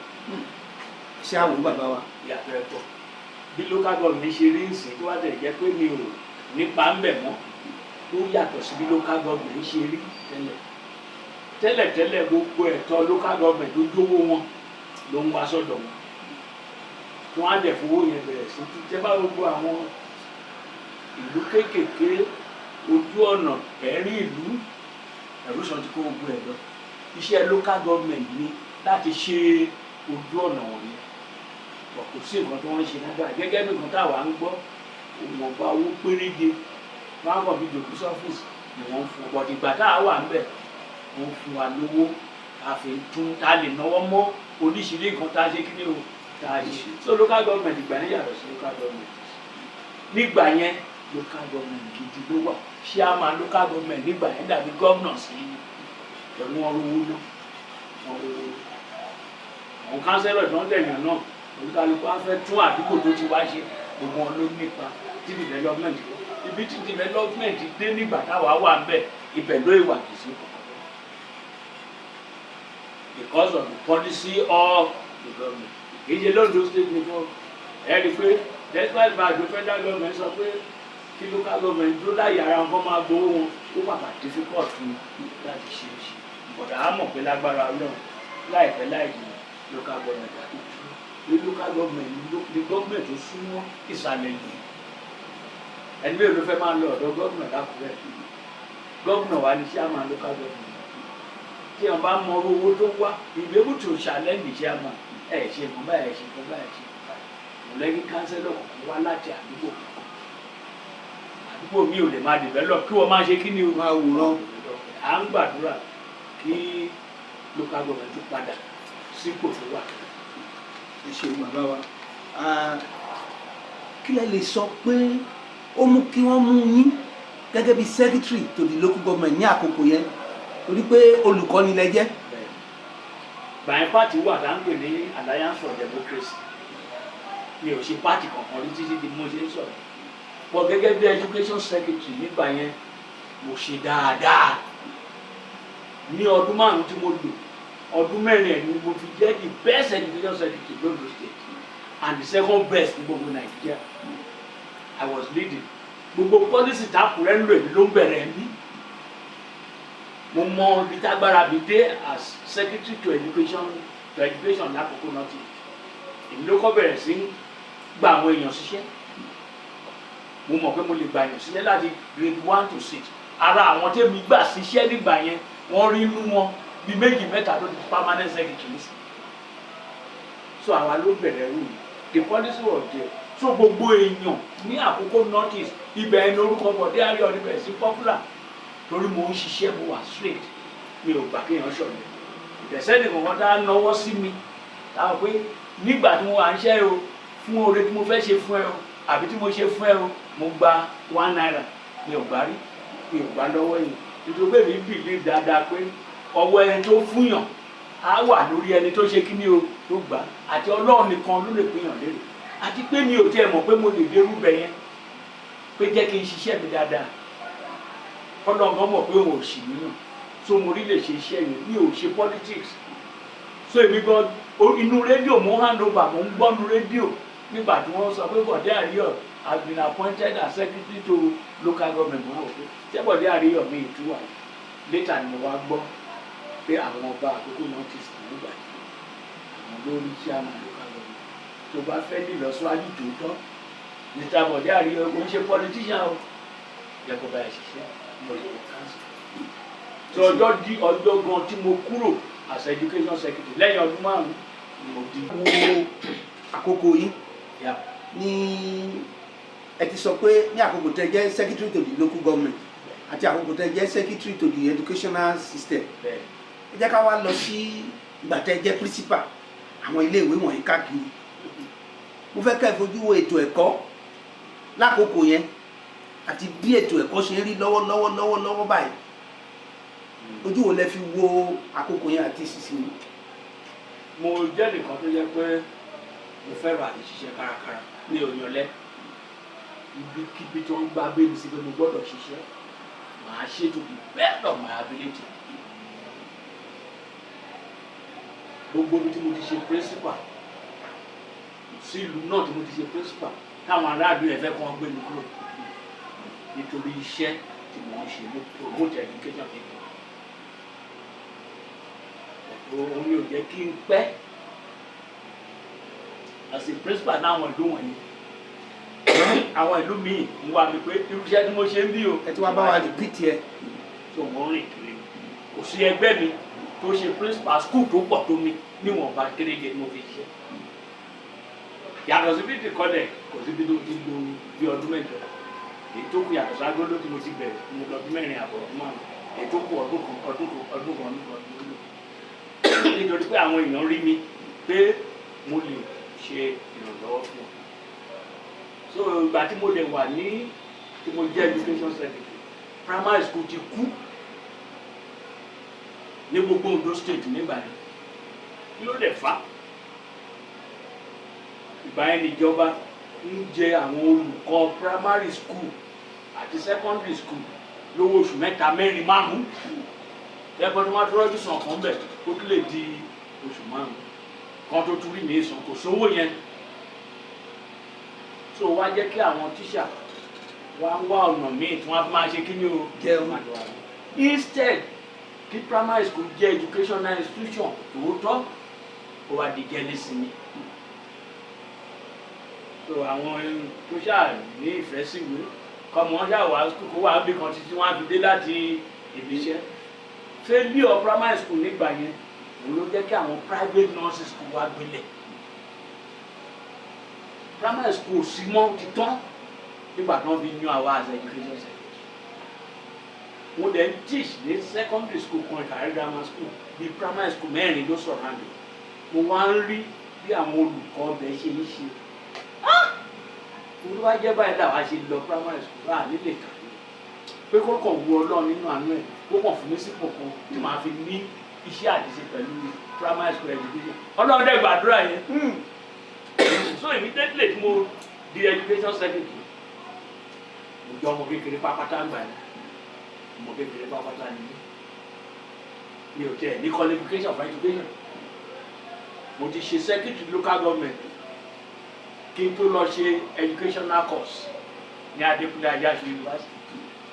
Ṣé àwò, bàbá wa? Ìyàtọ̀ ẹ̀ pọ̀. Bí local government ṣe rí ìsìn, tó wá tẹ̀ jẹ́ pé mi ò nípa ń bẹ̀ mọ́, tó yàtọ̀ sí bí local government ṣe rí tẹ́lẹ̀. Tẹ́lẹ̀ tẹ́lẹ̀, gbogbo ẹ̀tọ́ local government tó jówó wọn ló ń wá sọ́dọ̀ wọn, tí wọ́n á dẹ̀ fowó yẹn bẹ̀rẹ̀ sí tẹ́ bá gbogbo àwọn ìlú kéékèèké, ojú ọ̀nà ẹ̀rí ìlú ẹ̀rúsàn ti kó gbogbo ẹ̀ lọ. Iṣẹ́ local government ni láti ṣe ojú ọ̀nà wọ̀nyẹn. Kò sí nǹkan tí wọ́n ń ṣe nígbà. Gẹ́gẹ́ bí nǹkan táwa ń gbọ́, ìwọ̀nba owó péréje wọ́n á kàn fi jòkó sọ́fíìsì ni wọ́n ń fún ọ. But ìgbà táwa wà ń bẹ̀, wọ́n fún wa lówó a fi tún tá a lè náwó mọ́ oríṣiríṣi nǹkan tá a ṣe, kí ni o, tá a ṣe. So local government ìgbà yẹn yàtọ̀ sí local government nígbà yẹn. Local government gidi ló wà. Chairman local government nígbà yẹn dàbí gómìnà sí pẹ̀lú wọn rówó ná, wọn rówó ná. Àwọn councillor tó ń dẹ̀yàn náà, olúkálukú á fẹ́ tún àdúgbò tó ti wá ṣe. Gbogbo wọn ló nípa tí development wọ ibi tí development dé nígbà táwa wà ń bẹ̀. Ibẹ̀ ló ìwà kìí sí because of the policy of the government. Kì í ṣe l'Ondo State nìkan. Ẹ rí i pé despite the fact the federal government sọ pé kí local government dúró láyé ara wọn kó máa gbowó wọn, Ó pàpà difficult fún mi láti ṣe é ṣe, but a mọ̀ pé lágbára Ọlọ́run, láìpẹ́ láì jìnnà, local government àti dúró ní local government ní government tó súnmọ́ ìsàlẹ̀ yìí. Ẹni mélòó ló fẹ́ máa lọ ọ̀dọ̀ gómìnà lákùrẹ́? Gómìnà wa ní chairman local government. Tí wọn bá mọ owó tó wá ìgbébù tó challenge chairman, ẹ ṣe nǹkan báyìí, ẹ ṣe nǹkan báyìí, ẹ ṣe nǹkan báyìí. Mọ̀lẹ́bí councillor kọ̀ọ̀kan wá láti àdúgbò àdúgbò mi ò lè máa develop kí wọ́n máa ṣe kí ni o? Máa wòran. À ń gbàdúrà kí local government tó padà sípò tó wà. Ẹ ṣeun, bàbá wa. Ah, kí lẹ lè sọ pé ó mú kí wọ́n mú yín gẹ́gẹ́ bí secretary to the local government ní àkókò yẹn, torí pé olùkọ́ni lẹ jẹ́? Gbàyẹn, party wà tá ń pè ní Alliance for Democracy. Mi ò ṣe party kankan rí títí di mo ṣe ń sọ̀rọ̀ pọ̀. Gẹ́gẹ́ bí education secretary nígbà yẹn, mo ṣe dáadáa ní ọdún 5 tí mo lò. Ọdún 4 ẹ̀ ni mo fi jẹ́ the best education secretary l'Ondo State and the second best ní gbogbo Nàìjíríà. I was leading gbogbo policy tákùrẹ́ ń lò, èmi ló ń bẹ̀rẹ̀ ń bí. Mo mọ ibi tágbára mi dé as secretary to education lákòókò náà. Ti èmi ló kọ́ bẹ̀rẹ̀ sí ń gba àwọn èèyàn ṣiṣẹ́. Mo mọ̀ pé mo lè gba èèyàn ṣiṣẹ́ láti grade 1 to 6. Ara àwọn tẹ́mi gbà ṣiṣẹ́ nígbà yẹn, wọ́n rí inú wọn bíi méjì mẹ́ta tó di permanent secretary nísìn. So àwa ló bẹ̀rẹ̀ rú yìí. The policy was there, so gbogbo èèyàn ní àkókò notice ibẹ̀ ẹni orúkọ Bọ̀dé Àríyọ̀ níbẹ̀ sí popular, torí mo ń ṣiṣẹ́, mo wà straight, mi ò gbà kéèyàn ṣọ̀lẹ̀. Ìtẹ̀sẹ́nì kankan tá a náwó sí mi táwọn pé nígbà tí mo wà ń ṣẹ́ o, fún oore tí mo fẹ́ ṣe fún ẹ o, àbí tí mo ṣe fún ẹ o, mo gba ₦1, mi ò gbá rí, mi ò gbá lọ́wọ́ yìí, nítorí pé mi believe dáadáa pé ọwọ́ ẹni tó fúnyàn á wà lórí ẹni tó ṣe kíní o tó gbà, àti Ọlọ́run nìkan ló lè pínyàn lérè, àti pé mi ò tiẹ̀ mọ̀ pé mo lè dérú bẹ yẹn, pé jẹ́ kí n ṣiṣẹ́ mi dáadáa, kọ́lọ́ngàn mọ̀ pé òun ò sì níyàn. So mo rí lè ṣe iṣẹ́ yẹn. Mi ò ṣe politics. So èmi gan, inú rédíò mo hand over, mo ń gbọ́ nu rédíò nígbà tí wọ́n sọ pé Bọ̀dé Àríyọ̀ has been appointed as secretary to local government. Mo rò pé ṣé Bọ̀dé Àríyọ̀ mi ìtúwà yìí? Later ni mo wá gbọ́ pé àwọn ọba àkókò náà ti sìn nígbà tí àwọn lórí chairman local government. Tó bá fẹ́ ní ìlọsíwájú tòótọ́, Mr. Bọ̀dé Àríyọ̀ kò ń ṣe politician o, yẹ kó bá yà ṣiṣẹ́ mo lè wọ council. So ọjọ́ di ọjọ́ gan tí mo kúrò as education secretary lẹ́yìn ọdún 5 ni mo di. Wo àkókò yìí ní ẹ ti sọ pé ní àkókò tẹ́ jẹ́ secretary to the local government àti àkókò tẹ́ jẹ́ secretary to the educational system. Ẹ jẹ́ ká wá lọ sí ìgbà tẹ́ jẹ́ principal àwọn iléèwé wọ̀nyí káàkiri. Mo fẹ́ kẹ́ ẹ fojú wo ètò ẹ̀kọ́ lákòókò yẹn àti bí ètò ẹ̀kọ́ ṣe ń rí lọ́wọ́lọ́wọ́ lọ́wọ́lọ́wọ́ báyìí. Ojú wo lẹ fi wo àkókò yẹn àti ìsinsìnyí? Mo jẹ́ nìkan tó jẹ́ pé mo fẹ́ràn àti ṣiṣẹ́ kárakára. Mi ò yànlẹ́. Ibikíbi tó ń gbá bẹ́ẹ̀ mi sí pé mo gbọ́dọ̀ ṣiṣẹ́, màá ṣe to the best of my ability. Gbogbo ibi tí mo ti ṣe principal, sí ìlú náà tí mo ti ṣe principal, táwọn aráàlú yẹn fẹ́ kàn gbé mi kúrò nítorí iṣẹ́ tí mo ń ṣe, mo promote education mi. Òun mi ò jẹ́ kí n pẹ́ as a principal náwọn ìlú wọ̀nyí. Àwọn ìlú míì ń wá mi pé irúṣẹ́ tí mo ṣe ń bí o. Ẹ ti wá bá wa repeat ẹ. Tó mo ń rìn kiri, kò sí ẹgbẹ́ mi tó ṣe principal school tó pọ̀ tó mi níwọ̀nba kéréje ni mo fi ṣiṣẹ́. Yàtọ̀ sí bíi kọ́lẹ̀, kò síbi tó ti lo bí ọdún 8 èyí tó kù. Yàtọ̀ ságolo tí mo ti bẹ̀rẹ̀, mo lọ ọdún 4.5, ọdún 5, èyí tó kù ọdún kan, ọdún kan, ọdún kan, ọdún kan, ọdún kan, nítorí pé àwọn èèyàn rí mi pé mo lè ṣe ìrànlọ́wọ́ fún wọn. So ìgbà tí mo lè wà ní tí mo jẹ́ education secretary, primary school ti kú ní gbogbo Ondo State nígbà yẹn. Kí ló dẹ̀ fà á? Ìgbà yẹn níjọba ń jẹ àwọn olùkọ́ primary school àti secondary school lówó oṣù mẹ́ta, mẹ́rin, márùn-ún. Lẹ́kọ̀ọ́ tó máa tó rọ́jú sàn kan bẹ̀, ó tún lè di oṣù 5 kan tó tún rí mi sàn, kò sówó yẹn. So wá jẹ́ kí àwọn tíṣà Wọ́n á wá ọ̀nà míì tí wọ́n á fi máa ṣe kí ni o? Jẹun. Instead kí primary school jẹ́ educational institution tòótọ́, ó wá di jẹ́ nísìnyí. So àwọn tó ṣáà ní ìfẹ́ síwèé, kọ́mọ ṣáà wá school, kó wá bí kan títí wọ́n á fi dé láti ibi iṣẹ́. Failure primary school nígbà yẹn, òun ló jẹ́ kí àwọn private nursery school wá gbilẹ̀. Primary school sí mọ́ ti tán nígbà tí wọ́n fi yan àwa as education secretary. Mo dẹ̀ ń teach ní secondary school kan, Ìkàrẹ́ Grammar School. Bíi primary school mẹ́rin ló surround ẹ̀. Mo wá ń rí bí àwọn olùkọ́ ọbẹ̀ ṣe ń ṣe. Mo tó bá jẹ́ báyìí làwa ṣe lọ primary school báà nílé kàwé, pé kó kàn wu Ọlọ́run nínú àánú ẹ̀, kó kàn fún mi sípò kan tí màá fi ní iṣẹ́ àdìsí pẹ̀lú primary school education. Ọlọ́run dẹ̀ gbàdúrà yẹn. So immediately tí mo di education secretary, mo jọ ọmọ kékeré pápátá ń gbà yẹn. Ọmọ kékeré pápátá ni mí, mi ò tiẹ̀ ní qualification for education. Mo ti ṣe secretary local government kí n tó lọ ṣe educational course ní Adékúnlé Ajásin University.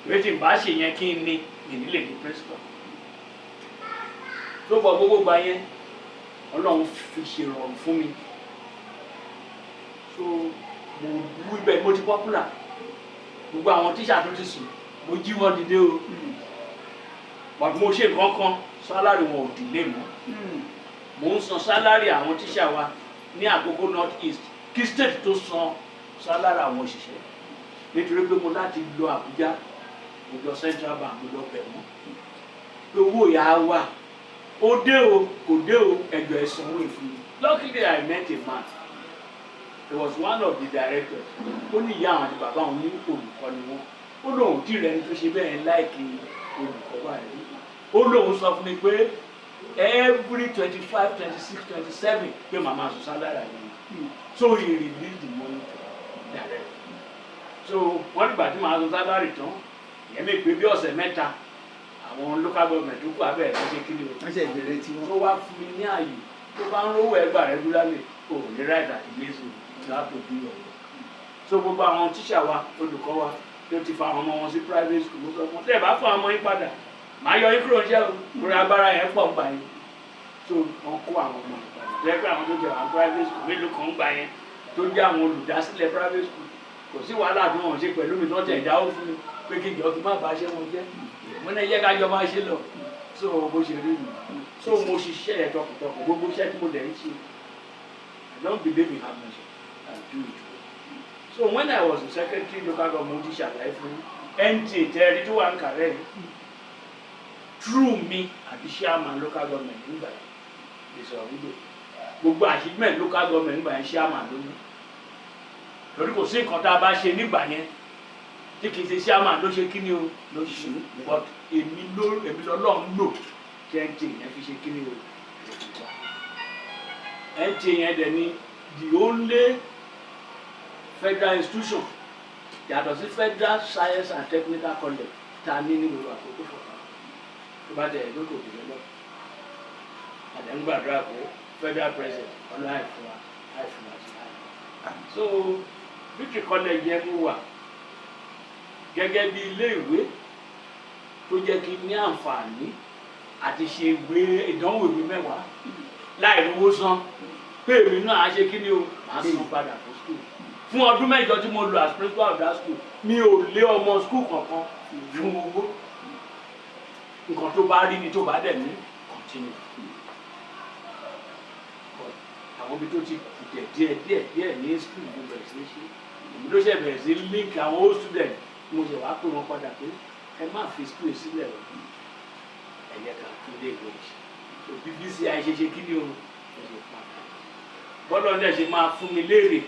Ìwé tí n bá ṣe yẹn, kí n ní mi nílé ní principal tó bọ̀. Gbogbo gba yẹn, Ọlọ́run fi ṣèrọ̀rùn fún mi. So mo wú ibẹ̀, mo ti popular. Gbogbo àwọn tíṣà tó ti sùn, mo jí wọn dìde o. But mo ṣe nǹkan kan, salary wọn ò dìlé mọ́. Mo ń san salary àwọn tíṣà wa ní Àkókò North East kí state tó san salary àwọn òṣìṣẹ́, nítorí pé mo láti lọ Àbújá, mo lọ Central Bank, mo lọ bẹ̀ wọ́n pé owó ìyá wa ó dé o, kò dé o, ẹjọ́ ẹ sanwó ìfún mi. Luckily, I met a man. He was one of the directors. Ó ní ìyá àwọn àti bàbá òun ní olùkọ́ ni wọ́n. Ó lóun tí rẹ̀ ní tó ṣe bẹ́ẹ̀ like olùkọ́ báyìí. Ó lóun sọ fún mi pé every 25, 26, 27 pé màmá sọ salary yẹn. So he released the money to direct. So wọ́n nígbà tí màá sọ salary tán, ìyẹn mi pé bí ọ̀sẹ̀ 3, àwọn local government tó kù abẹ́rẹ́ tó ṣe kí ni o? Wọ́n ṣe ìbẹ̀rẹ̀ tí wọ́n. Tó wá fún mi ní ààyè, tó bá ń rówó ẹgbà regularly, o ní right àti lazy. You have to do your work. So gbogbo àwọn tíṣà wa, olùkọ́ wa tó ti fa àwọn ọmọ wọn sí private school, mo sọ fún wọn, tẹ́ ẹ bá fún àwọn ọmọ yín padà, màá yọ yín kúrò níṣẹ́ o, lórí agbára yẹn pọ̀ ń gbà yín. So wọ́n kó àwọn ọmọ yẹn padà. Tó yẹ pé àwọn tó jẹ àwọn private school mélòó kan ń gbà yẹn, tó jẹ́ àwọn olùdásílẹ̀ private school, kò sí wàhálà tí wọ́n ṣe pẹ̀lú mi, tó tẹ̀ dáwó fún mi pé kí ìjọ kí má bàa ṣe wọn jẹ́. Mo ní yẹ ká jọ máa ṣe lọ. So bó ṣe rí mi, so mo ṣiṣẹ́ ẹ̀ tọkàntọkàn. Gbogbo iṣẹ́ tí mo dẹ̀ ń ṣe, I don't believe in ambition. I do it well. So when I was the secretary local government, mo ti ṣàlàyé fún NTA tẹ́rí tó wà ń kàrẹ́ yìí through me àti chairman local government nígbà yẹn lè sọ̀rọ̀ wípé gbogbo achievement local government nígbà yẹn, chairman ló ní, torí kò sí nǹkan tá a bá ṣe nígbà yẹn tí kì í ṣe chairman ló ṣe kí ni o, ló ṣe. But èmi ló, èmi lọ́lọ́run lò tí NTA yẹn fi ṣe kí ni o. NTA yẹn dẹ̀ ni the only federal institution yàtọ̀ sí Federal Science and Technical College tá a ní ní gbogbo àkókò fọ̀tà tó bá tẹ̀ ẹ́ lóko develop. Àdé ń gbàdúrà pé federal president, ọlọ́run àìfún wa, àìfún wa sí àìfún. So Victory College yẹn mú wà gẹ́gẹ́ bí ilé ìwé tó jẹ́ kí n ní àǹfààní àti ṣe ìwé ìdánwò mi 10 láì rówó san, pé èmi náà á ṣe kí ni o, màá san padà fún school. Fún ọdún 8 tí mo lò as principal of that school, mi ò lé ọmọ school kankan fún owó. Nǹkan tó bá rí ni tó bá dẹ̀ ní continue. But àwọn ibi tó ti kù dẹ̀ díẹ̀ díẹ̀ díẹ̀ ní school, mo bẹ̀rẹ̀ sí í ṣe. Èmi ló ṣe bẹ̀rẹ̀ sí link àwọn old student. Mo ṣe wá pé wọ́n padà pé ẹ má fi school sílẹ̀ o, ẹ yẹ ká tún lé ìwé ṣe. So BBC àìṣeṣe kí ni o, mo ṣe padà bọ́lá ọ̀dẹ̀ ṣe máa fún mi léèrè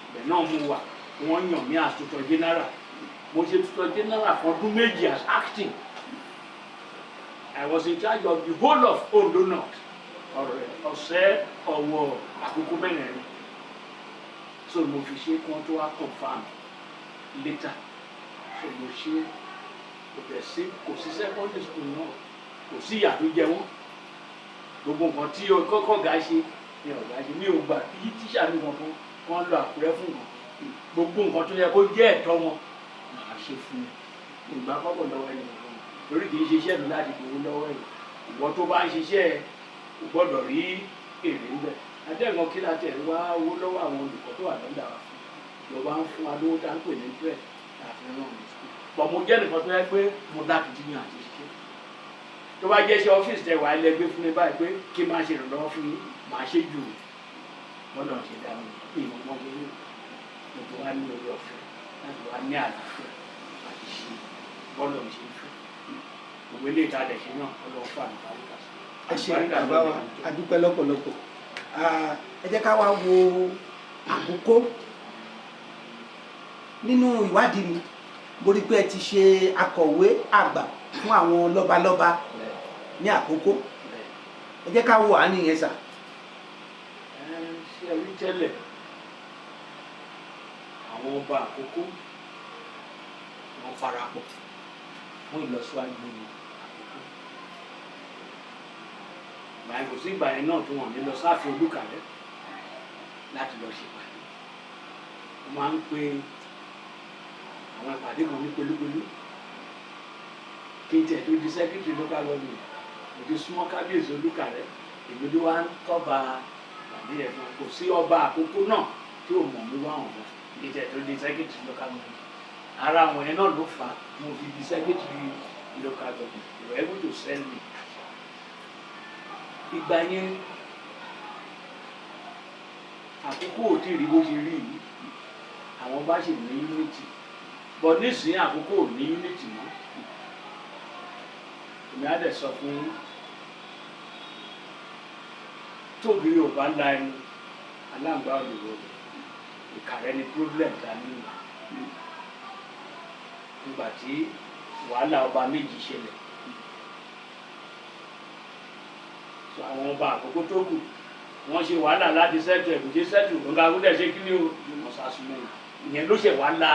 ibẹ̀ náà. Mo wà, wọ́n yàn mí as tutor general. Mo ṣe tutor general fún ọdún 2 as acting. I was in charge of the whole of Ondo North, ọ̀rẹ́ ọ̀sẹ̀ Ọ̀wọ̀, Àkókò mẹ́rẹ̀ẹ̀rin. So mo fi ṣe kí wọ́n tó wá confirm later. So mo ṣe, kò dẹ̀ sí, kò sí secondary school náà, kò sí ìyà tó jẹ wọ́n. Gbogbo nǹkan tí kọ́kọ́ ga ṣe ni ọ̀gá ṣe. Mi ò gbà kí tíṣà mi kankan kán lọ Àkúrẹ́ fún nǹkan. Gbogbo nǹkan tó yẹ kó jẹ́ ẹ̀tọ́ wọn. ṣe fún mi. Ìgbà kọ́kọ́ lọ́wọ́ ẹni kan, torí kì í ṣe iṣẹ́ mi láti gbowó lọ́wọ́ ẹ̀. Ìwọ tó bá ń ṣiṣẹ́, o gbọ́dọ̀ rí èrè ń bẹ̀. Adẹ́gbọ̀n kí láti ẹ̀ wá owó lọ́wọ́ àwọn olùkọ́ tó wà lọ́dà wa fún ìjọba ń fún wa lówó tá ń pè ní bread tàbí ràn mí school. Bọ̀ mo jẹ́ nìkan tó yẹ pé mo lákìtìyàn àti ṣiṣẹ́. Tó bá jẹ́ iṣẹ́ ọ́fíìsì tẹ wà á lẹ́gbẹ́ fún mi báyìí pé kí n máa ṣe ìrànlọ́wọ́ fún yín, màá ṣe jù bọ́lá ṣe dá mi pé ìmọ̀ mọ́ mi ní gbogbo wa ní orí ọ̀fẹ́ láti wá ní àlàáfíà àti ṣe bọ́lá ṣe ń fẹ́. Gbogbo ilé ìtajà ṣe náà, Ọlọ́run fún àlùbáríkà sí. Ẹ ṣe, bàbá wa, a dúpẹ́ lọ́pọ̀lọpọ̀. Ah, ẹ jẹ́ ká wá wo Àkókó. Nínú ìwádìí mi, mo rí i pé ẹ ti ṣe akọ̀wé àgbà fún àwọn lọ́balọ́ba ní Àkókó. Ẹ jẹ́ ká wo àárín yẹn sà. Ẹ ṣe rí, tẹ́lẹ̀ àwọn ọba Àkókó, wọn parapọ̀ fún ìlọsíwájú Àkókó. Ìgbà yẹn, kò sí ìgbà yẹn náà tó wọn ní lọ sáàfin Olúkàrẹ́ láti lọ ṣèpàdé. Wọ́n máa ń pe àwọn ìpàdé kan ní pẹ̀lúpẹ̀lú. Kí n tẹ̀ tó di secretary local government, mo ti súnmọ́ kábíyèsí Olúkàrẹ́. Èmi ló wá ń kọ́ba ìpàdé yẹn fún un. Kò sí ọba Àkókó náà tí ò mọ̀ mí wá wọn bọ̀. Kí n tẹ̀ tó di secretary local government, ara àwọn yẹn náà ló fà á mo fi di secretary local government. They were able to send me. Ìgbà yẹn, Àkókò ò tí ì rí bó ṣe rí yìí. Àwọn bá sì ní unity, but nísìnyí Àkókò ò ní unity mọ́. Èmi á dẹ̀ sọ fún yín, tóbi ò bá la ẹnu, aláǹgbá ò lè wọlé. Ìkàrẹ́ ni problem ta ní nígbà tí wàhálà ọba méjì ṣẹlẹ̀. So àwọn ọba Àkókò tó kù, wọ́n ṣe wàhálà láti settle ẹ̀, kò ṣe settle. Nǹkan akúndẹ̀ ṣe kí ni o, wọ́n sá súnmọ́ yìí. Ìyẹn ló ṣe wá la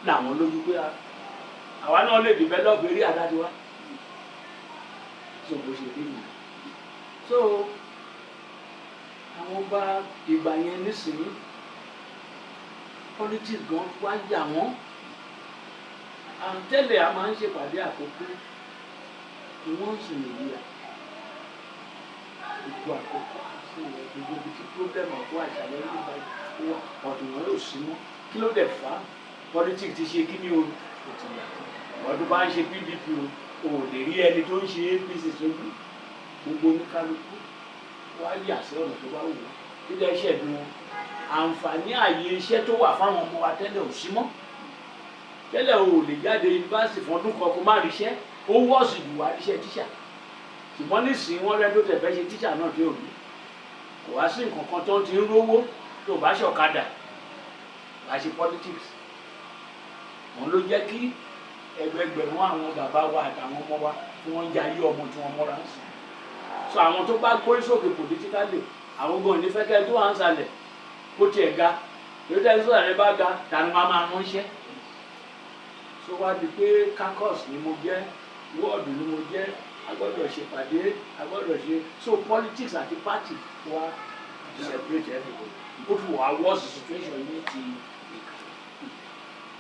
làwọn lójú pé àwa náà lè develop eré àdájọ wa. So bó ṣe rí nìyẹn. So àwọn ọba ìgbà yẹn, nísìnyí politics gan wá yà wọ́n. Àǹtẹ̀lẹ̀ a máa ń ṣèpàdé Àkókò once in a year. Gbogbo Àkókò àti ilẹ̀, gbogbo ibi tí problem ọ̀pọ̀ àṣàlẹ̀ ní báyìí wà, ọ̀dùn wọn yóò sí mọ́. Kí ló dẹ̀ fà á? Politics ti ṣe kí ni o, kò ti yàtọ̀. Ọdún bá ń ṣe PDP o, ò lè rí ẹni tó ń ṣe APC sójú. Gbogbo oníkálukú wá yà sí ọ̀nà tó bá wù wọ́n. Kí lẹ́ ṣẹ̀dùn wọn? Àǹfààní àyè iṣẹ́ tó wà fáwọn ọmọ wa tẹ́lẹ̀ ò sí mọ́. Tẹ́lẹ̀, o ò lè jáde yunifásitì fún ọdún kan kó má ríṣẹ́. Ó wọ́ọ̀sì jù wá ríṣẹ́ tíṣà, ṣùgbọ́n nísìnyí wọ́n rẹ́ tó tẹ̀ fẹ́ ṣe tíṣà náà tí ò rí. Kò wá sí nǹkan kan tó ń ti ń rówó tó bá ṣọ̀kadà, bá ṣe politics. Òun ló jẹ́ kí ẹgbẹgbẹ̀rún àwọn bàbá wa àtàwọn ọmọ wa tí wọ́n ń jayé ọmọ tí wọ́n mọ́ra ń sìn. So àwọn tó bá gbórí sókè politically, àwọn gan ní fẹ́kẹ́ tó wà ń sàlẹ̀ kó tiẹ̀ ga. Lórí tẹ́lẹ̀ sọ̀rọ̀ rẹ bá ga, tani wọn máa ránṣẹ́? So wá di pé caucus ni mo jẹ́, wọ́ọ̀dù ni mo jẹ́, a gbọ́dọ̀ ṣèpàdé, a gbọ́dọ̀ ṣe. So politics àti party wá separate everybody. Ó fi wà worse situation ní ti Ìkàrẹ́.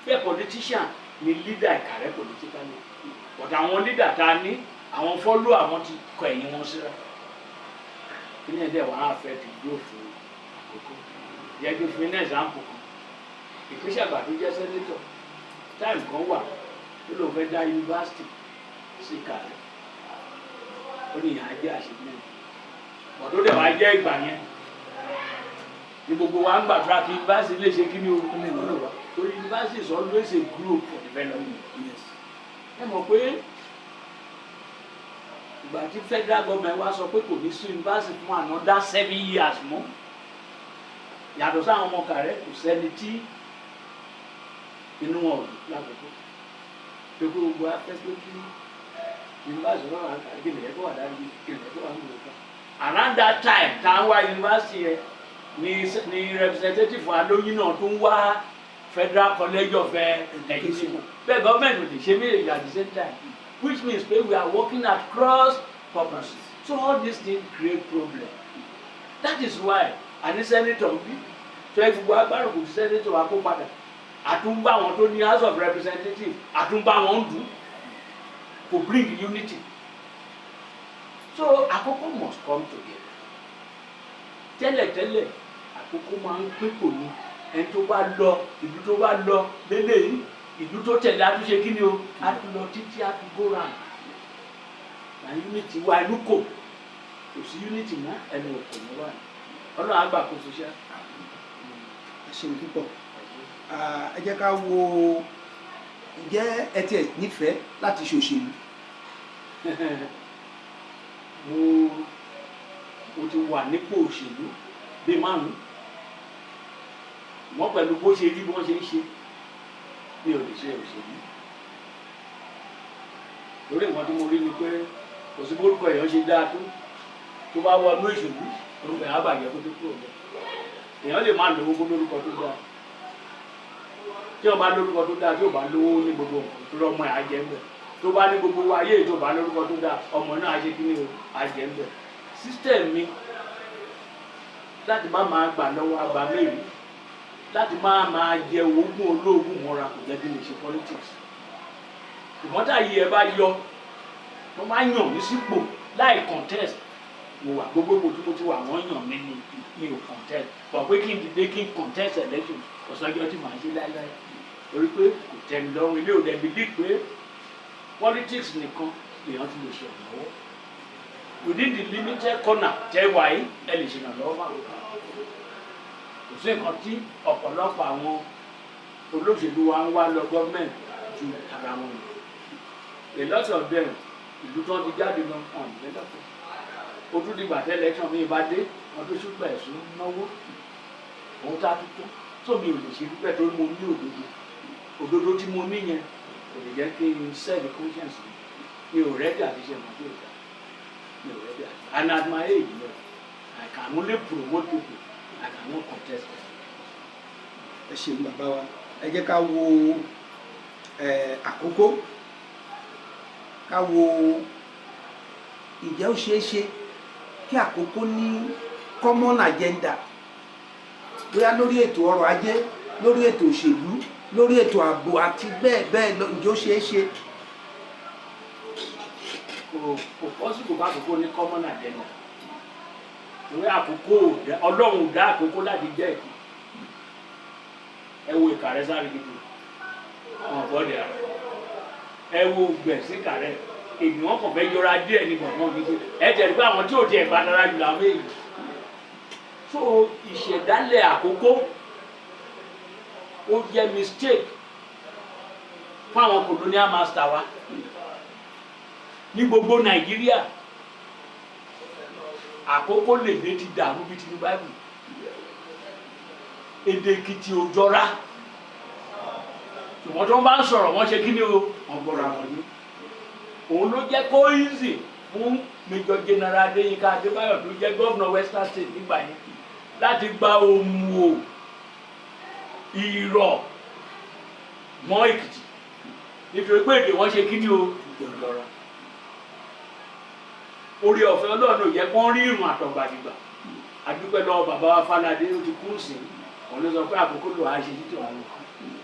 Bẹ́ẹ̀, politician ni leader Ìkàrẹ́ politically, but àwọn leader tá a ní, àwọn follow, àwọn ti kọ ẹ̀yìn wọn síra. Kí ni ẹ̀dẹ̀ wàá affect growth Àkókò? Yẹ kí n fún yín ní example kan. Ìpínṣẹ́ àgbà tó jẹ́ senator, time kan wà tó lóun fẹ́ dá yunifásitì sí Ìkàrẹ́. Ó ní ìyá jẹ́ achievement, but ó dẹ̀ wá jẹ́ ìgbà yẹn ní gbogbo wa ń gbàdúrà kí yunifásitì lè ṣe kí ni o, torí yunifásitì is always a group for development. Ẹ mọ̀ pé ìgbà tí federal government wá sọ pé kò ní sí yunifásitì fún another 7 years mọ́, yàtọ̀ sáwọn ọmọ Kàrẹ́, kò sẹ́ni tí inú wọn ò dùn lákòókò pé kó gbogbo afẹ́ pé kí yunifásitì náà wà ń kàrí, kí nìyẹn kó wà dájú, kí nìyẹn kó wà ń gbòòrò. Around that time tá à ń wá yunifásitì yẹn ni representative alóyún náà tún wá Federal College of Education. Bẹ́ẹ̀, government ò lè ṣe méjèèjì at the same time, which means pé we are working at cross purposes. So all these things create problem. That is why àní senator bí tó ẹ gbogbo agbára kò sí senator wa kó padà. Àtúnbá àwọn tó ní House of Representatives, àtúnbá wọn ń dùn, kò bring unity. So Àkókó must come together. Tẹ́lẹ̀tẹ́lẹ̀, Àkókó máa ń pín kò ní ẹni tó bá lọ ìlú, tó bá lọ lélẹ́yìí, ìlú tó tẹ̀lé àtúnṣe kí ni o, a tún lọ títí a fi go round na unity wa. Inú kò sí unity mọ́, ẹnu òkò ní wà ní. Ọlọ́run àgbà kò ṣiṣẹ́. Ẹ ṣeun púpọ̀. Ah, ẹ jẹ́ ká wo, ǹjẹ́ ẹ tiẹ̀ nífẹ̀ẹ́ láti ṣòṣèlú? Mo ti wà nípò òṣèlú bíi márùn wọ́n pẹ̀lú bó ṣe rí, bí wọ́n ṣe ń ṣe, mi ò lè ṣe òṣèlú lórí nǹkan tí mo rí ni pé kò sí bórúkọ èèyàn ṣe dáa tó, tó bá wọnú ìṣèlú, orúkọ èèyàn á bàjẹ́ kó tó kúrò bẹ́ẹ̀. Èèyàn lè má lówó kó lórúkọ tó dáa. Tí wọ́n bá lórúkọ tó dáa, tí ò bá lówó ní gbogbo nǹkan tó lọ́mọ ẹ̀ á jẹ́ ń bẹ̀. Tó bá ní gbogbo ayé, tó bá lórúkọ tó dáa, ọmọ náà á ṣe kí ni o, á jẹ́ ń bẹ̀. System mi láti má máa gbà lọ́wọ́ àgbà mẹ́rin, láti má máa jẹ oògùn olóògùn mọ́ra, kò jẹ́ kí n lè ṣe politics. Ṣùgbọ́n táyé ẹ bá yọ, wọ́n máa yàn mí sípò láì contest. Mo wà gbogbo ipò tí mo ti wà, wọ́n yàn mí ní, mi ò contest. Pọ̀ pé kí n dìde kí n contest election, kò sọ́jọ́ tí màá ṣe láéláé, torí pé kò tẹ́ mi lọ́rùn. Ilé òde believe pé politics nìkan lèèyàn ti lè ṣe ìrànlọ́wọ́ within the limited corner tẹ́ wà yìí. Ẹ lè ṣe ìrànlọ́wọ́ fáwọn. Kò sí nǹkan tí ọ̀pọ̀lọpọ̀ àwọn olóṣèlú wa ń wá lọ gọ́ọ̀mẹ̀ntì ju ara wọn lọ. A lot of them, ìlú tó ti jáde gan ọ̀n lẹ́dọ̀pọ̀, ó tún dìgbà tẹ́ election mi bá dé, wọn tó ṣùgbọ́n ẹ̀sùn náwó òun tá a tún tó. Tó mi ò lè ṣe dúpẹ́ torí mo ní òdodo. Òdodo tí mo ní yẹn kò lè jẹ́ kí n sell conscience mi. Mi ò ready àti ṣe nǹkan tí ò dáa, mi ò ready àti. And at my age, no, I can only promote people, I cannot contest them. Ẹ ṣeun, bàbá wa. Ẹ jẹ́ ká wo Àkókó, ká wo ǹjẹ́ ó ṣeé ṣe kí Àkókó ní common agenda, bóyá lórí ètò ọrọ̀ ajé, lórí ètò òṣèlú, lórí ètò ààbò àti bẹ́ẹ̀ bẹ́ẹ̀ lọ? Ǹjẹ́ ó ṣeé ṣe? Kò possible kó Àkókó ní common agenda, torí Àkókò Ọlọ́run ò dá Àkókò láti jẹ́ ìkú. Ẹ wo Ìkàrẹ́ sáré gidi wọn bọ́ọ̀dì ara. Ẹ wo gbẹ̀ sí Ìkàrẹ́, ènìyàn kàn fẹ́ yọra díẹ̀ ní gbọ̀ngàn gidi. Ẹ tẹ̀lé pé àwọn tí ò tiẹ̀ bá dára jù làwọn èèyàn. So ìṣẹ̀dálẹ̀ Àkókò, ó jẹ́ mistake fún àwọn colonial master wa ní gbogbo Nàìjíríà. Àkókò lèdè ti dàrú bíi tinú báìbù. Èdè Èkìtì ò jọra, ṣùgbọ́n tí wọ́n bá ń sọ̀rọ̀, wọ́n ṣe kí ni o, wọ́n gbọ́ra wọn ní. Òun ló jẹ́ kó easy fún Major General Adéyínká Adébáyọ̀, tó jẹ́ gómìnà Western State nígbà yẹn, láti gba Òmùò, Ìrọ̀ mọ́ Èkìtì, nítorí pé èdè wọn ṣe kí ni o, jọra. Orí ọ̀fẹ́ Ọlọ́run ò jẹ́ kó ń rí ìrùn àtọ̀gbàdìgbà. Adúpẹ́ lọ́wọ́ bàbá wa Fáládé, ó ti kú sí. Òun ló sọ pé Àkókò lò á ṣe títí òun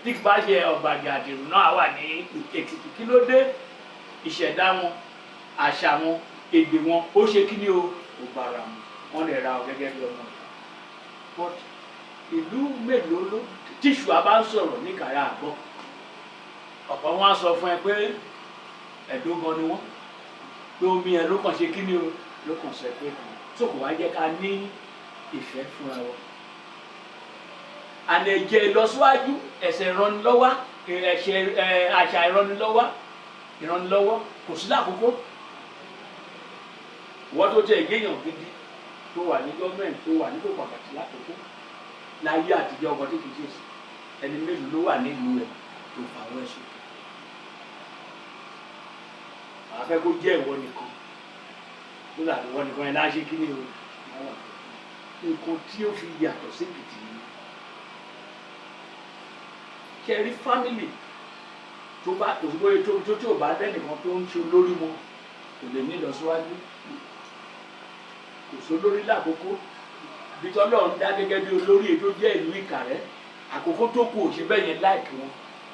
tí kì bá ṣe Ọ̀gbàgì àdìrún náà wà ní Èkìtì. Kí ló dé? Ìṣẹ̀dá wọn, àṣà wọn, èdè wọn, ó ṣe kí ni o, kò bára mu. Wọn lè ra ọ gẹ́gẹ́ bí ọmọ ìyá. But ìlú mélòó ló tíṣù a bá ń sọ̀rọ̀ ní Ìkàrẹ́ àgbọ̀? Ọ̀pọ̀ wọn á sọ fún ẹ pé Ẹ̀dó gan ni wọ́n, pé omi ẹ̀ ló kàn ṣe kí ni o, ló kàn sọ pé tó kò wá jẹ́ ká ní ìfẹ́ fúnra wa. Àná ẹ̀jẹ̀ ìlọsíwájú, ẹ̀sẹ̀ ìrànlọ́wọ́, ẹ̀ṣẹ̀ àṣà ìrànlọ́wọ́, ìrànlọ́wọ́ kò sí lákòókò. Wọ́n tó tẹ ìgbéyàn gidi tó wà ní gọ́ọ̀mẹ̀ntì, tó wà nípò pàtàkì lákòókò láyé àtijọ́, ọkọ̀ tí kì í ṣe sí ẹni mélòó ló wà nílùú ẹ̀ tó fàwọ́ ẹ̀ sókè? Àá fẹ́ kó jẹ́ ìwọ nìkan nígbà tí ìwọ nìkan ẹ̀ láṣẹ kí ni o. Nǹkan tí ó fi yàtọ̀ sí Èkìtì yìí, ṣe rí family tó bá kò sí bóyá tóbi tó, tí ò bá lẹ́nìkan tó ń ṣe olórí wọn, kò lè ní ìlọsíwájú. Kò sí olórí lákòókò bí tọ́lọ́run dá gẹ́gẹ́ bí olórí ètò jẹ́ ìlú Ìkàrẹ́. Àkókò tó kù ò ṣe bẹ́ẹ̀ yẹn láìkí wọn,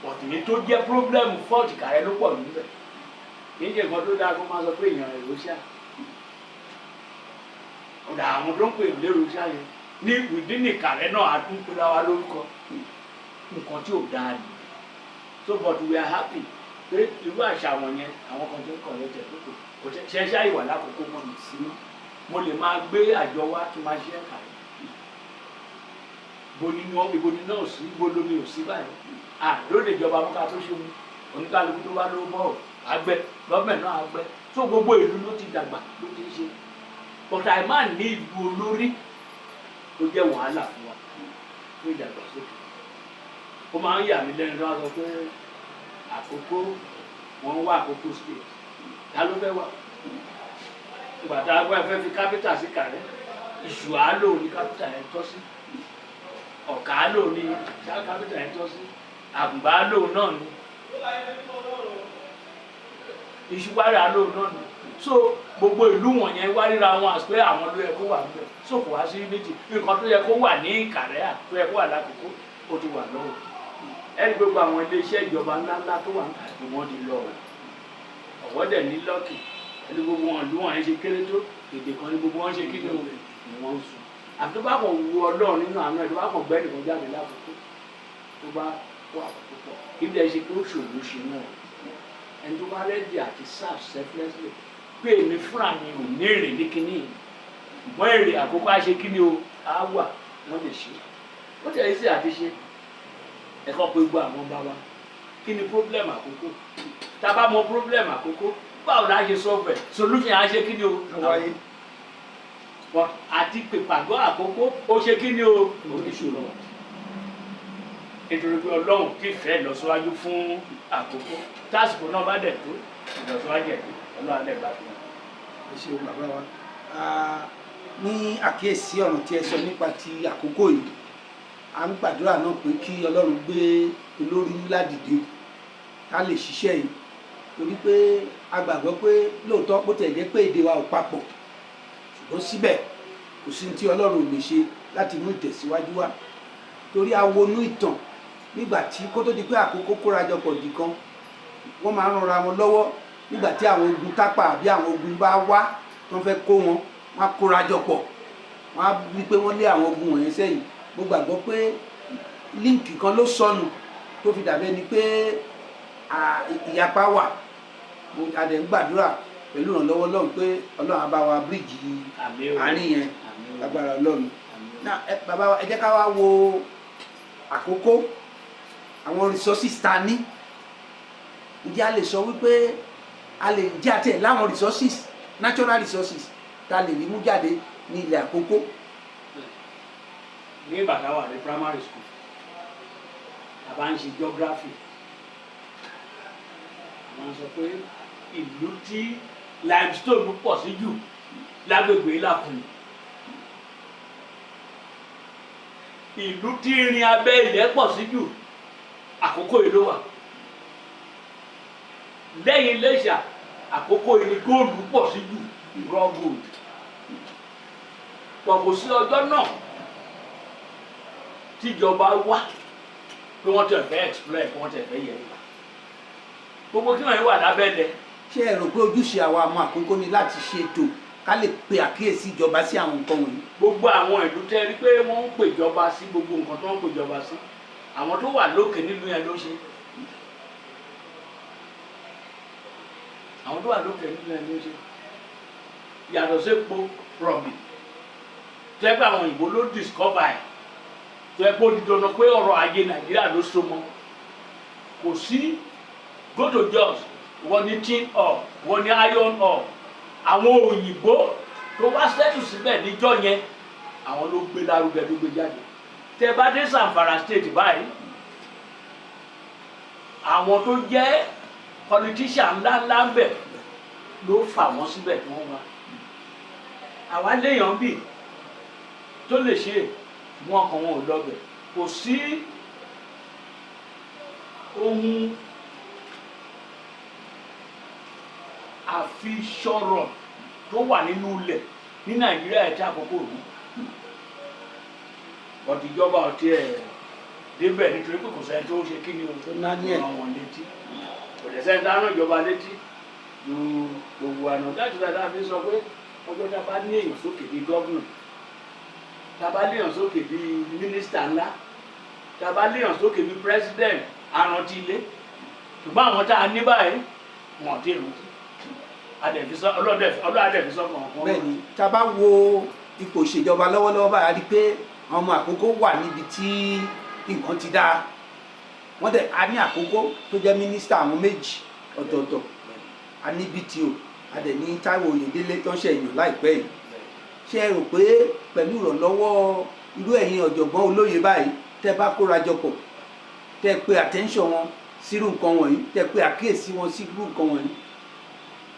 ọ̀tún tó jẹ́ problem fault Ìkàrẹ́ ló pọ̀ níbẹ̀. Kì í ṣe nǹkan tó dáa kó máa sọ pé èèyàn èrò ṣá ọ̀dà. Àwọn tó ń pè lérò ṣá yẹn ní within Ìkàrẹ́ náà, a tún pera wa lórúkọ nǹkan tí ò dáa ni. So, but we are happy pé irú àṣà wọn yẹn, àwọn kan tó ń kọ̀ lẹ́tẹ̀ lóko kò tẹ ṣe ṣáà ìwà lákòókò mọ́ mi sí mọ́. Mo lè máa gbé àjọ wa kí n máa ṣe Ìkàrẹ́ ibo ni wọn, ibo ni náà sí, ibo lomi ò sí báyìí. Àdóde ìjọba mú ká tó ṣe mu oníkálukú tó bá lówó bọ́ọ̀ àgbẹ̀ gọ́ọ̀mẹ̀ náà àgbẹ̀ tó gbogbo ìlú ló ti dàgbà ló ti ń ṣe, but àìmá ní ìlú olórí tó jẹ́ wàhálà fún wa fún ìdàgbàsókè. Ó máa ń yà mí lẹ́nu tó wá sọ pé Àkókò, wọ́n ń wá Àkókò State. Ta ló fẹ́ wà ìgbà tá a gbọ́ ẹ fẹ́ fi capital sí Ìkàrẹ́? Ìṣù àálò ní capital yẹn tọ́ sí, Ọ̀kà àálò ní capital yẹn tọ́ sí, Àgùnbá àálò náà ni, Ìṣùwárà àálò náà ni. So gbogbo ìlú wọ̀nyẹn wá ríra wọn àti pé àwọn ló yẹ kó wà níbẹ̀. So kò wá sí méjì, nǹkan tó yẹ kó wà ní Ìkàrẹ́ à tó yẹ kó wà lákòókò, ó ti wà lọ́wọ́ ẹni. Gbogbo àwọn iléeṣẹ́ ìjọba ńláńlá tó wà ní wọ́n ti lọ Ọ̀wọ́ dẹ̀ ní lọ́kì ẹni. Gbogbo wọn ìlú wọn yẹn ṣe kéré tó, èdè kan ní gbogbo wọn ṣe kí ni o ni wọ́n ń sùn. Àfi tó bá kàn wu Ọlọ́run nínú àánú ẹ̀, tó bá kàn gbẹ́ nìkan jáde lákòókò tó bá kó àkókò pọ̀, kí bí ẹ ṣe pé ó ṣòro ṣe náà, ẹni tó bá ready àti serve selflessly, pé èmi fúnra mi ò ní èrè ní kíní yìí, ṣùgbọ́n èrè àkókò á ṣe kíní o á wà, wọ́n lè ṣe. Ó tẹ̀lé sí àti ṣe ẹ̀kọ́ pé gbogbo àwọn bá wa, kí ni problem Àkókò? Tá a bá mọ problem Àkókò, báwo la ṣe solve ẹ̀? Solution á ṣe kíní o wáyé. But àti pèpàgọ́ Àkókò ó ṣe kíní o oníṣòro, nítorí pé Ọlọ́run ti fẹ́ lọ síwájú fún Àkókò. Tásìkò náà bá dẹ̀ tó, ìlọsíwájú ẹ̀ tó, Ọlọ́run á dẹ̀ gbà fún wa. Ẹ ṣeun, bàbá wa. Ní àkíyèsí ọ̀ràn tí ẹ sọ nípa ti Àkókò yìí, à ń gbàdúrà náà pé kí Ọlọ́run gbé olórí ńlá dìde ká lè ṣiṣẹ́ yìí, torí pé a gbàgbọ́ pé lóòótọ́, bó tẹ̀ jẹ́ pé èdè wa ò papọ̀, ṣùgbọ́n síbẹ̀ kò sí ní tí Ọlọ́run ò lè ṣe láti mú ìtẹ̀síwájú wá, torí a wonú ìtàn nígbà tí kó tó di pé Àkókò kórajọpọ̀ dì kan, wọ́n máa ń ranra wọn lọ́wọ́. Nígbà tí àwọn ogun Tápà àbí àwọn ogun bá wá tó ń fẹ́ kó wọn, wọ́n á kórajọpọ̀, wọ́n á wí pé wọ́n lé àwọn ogun wọ̀nyẹn sẹ́yìn. Mo gbàgbọ́ pé link kan ló sọnù tó fi dàbí ẹni pé ìyapa wà. Mo a dẹ̀ ń gbàdúrà pẹ̀lú ìrànlọ́wọ́ Ọlọ́run pé Ọlọ́run á bá wa bíríìjì Àmín o. àárín yẹn Àmín o. lágbára Ọlọ́run. Àmín o. Náà ẹ bàbá wa, ẹ jẹ́ ká wá wo Àkókò, àwọn resources ta ní. Ǹjẹ́ a lè sọ wípé a lè ǹjẹ́ àti ẹ̀ láwọn resources, natural resources ta lè rí mú jáde ní ilẹ̀ Àkókò? Ní ìgbà tá a wà ní primary school, a bá ń ṣe geography, a máa ń sọ pé ìlú tí limestone pọ̀ sí jù lágbègbè Ìlàkùn, ìlú tí irin abẹ́ ilẹ̀ pọ̀ sí jù, Àkókò yìí ló wà. Lẹ́yìn Iléṣà, Àkókò yìí ni góòlù pọ̀ sí jù, raw gold pọ̀. Kò sí ọjọ́ náà tíjọba wá pé wọ́n tẹ̀ fẹ́ explore, pé wọ́n tẹ̀ fẹ́ yẹ̀ wò gbogbo kí wọ́n yìí wà lábẹ́lẹ̀. Ṣé ẹ rò pé ojúṣe àwa ọmọ Àkókò ni láti ṣètò ká lè pe àkíyèsí ìjọba sí àwọn nǹkan wọ̀nyí? Gbogbo àwọn ìlú tẹ́ rí pé wọ́n ń pèjọba sí gbogbo nǹkan tó ń pèjọba sí, àwọn tó wà lókè nílùú yẹn ló ṣe. Àwọn tó wà lókè nílùú yẹn ló ṣe. Yàtọ̀ sépo rọ̀bì tẹ́ pé àwọn òyìnbó ló discover ẹ̀, tó yẹ kó di dandan pé ọrọ̀ ajé Nàìjíríà ló so mọ́. Kò sí. Go to Jos, wọ́n ní tin ore, wọ́n ní iron ore. Àwọn òyìnbó tó wá settle síbẹ̀ níjọ́ yẹn, àwọn ló gbé lárugẹ, ló gbé jáde. Tẹ́ bá dé Zamfara State báyìí, àwọn tó jẹ́ politician ńláńlá ń bẹ̀ ló fà wọ́n síbẹ̀ tí wọ́n wá. Àwa léèyàn bì tó lè ṣe, wọn kàn wọn ò lọbẹ̀. Kò sí ohun àfisọ̀rọ̀ tó wà nínú ilẹ̀ ní Nàìjíríà ẹ̀ tí Àkókò rú ọ̀tìjọba ọ̀tí ẹ̀ Débẹ̀ nítorí pé kò sẹ́ni tó ń ṣe kí ni o, Tó ná ní ẹ̀. rán wọn létí. Kò dẹ̀ sẹ́ni tá rán ìjọba létí ju gbogbo àná. Láti dáadáa fi sọ pé ọjọ́ tá a bá ní èèyàn sókè bíi governor, tá a bá léèyàn sókè bíi mínísítà ńlá, tá a bá léèyàn sókè bíi president, àrántí ilé. Ṣùgbọ́n àwọn tá a ní báyìí, wọn ò tí ì rántí. Ọlọ́dẹ fi sọ́kàn wọn. Bẹ́ẹ̀ ni, tá a bá wo ipò ìṣèjọba lọ́wọ́lọ́wọ́ báyìí, a rí i pé àwọn ọmọ Àkókó wà níbi tí nǹkan ti dáa. Wọ́n dẹ̀ a ní Àkókó tó jẹ́ mínísítà, àwọn méjì ọ̀tọ̀ọ̀tọ̀. A ní BTO, a dẹ̀ ní Táíwò Oyèdélé tó ń ṣe èèyàn láìpẹ́ yìí. Ṣé ẹ rò pé pẹ̀lú ìrànlọ́wọ́ irú ẹ̀yin ọ̀jọ̀gbọ́n olóye báyìí, tẹ́ bá kóra jọ pọ̀, tẹ́ pe attention wọn sírú nǹkan wọ̀nyí, tẹ́ pe àkíyèsí wọn sírú nǹkan wọ̀nyí,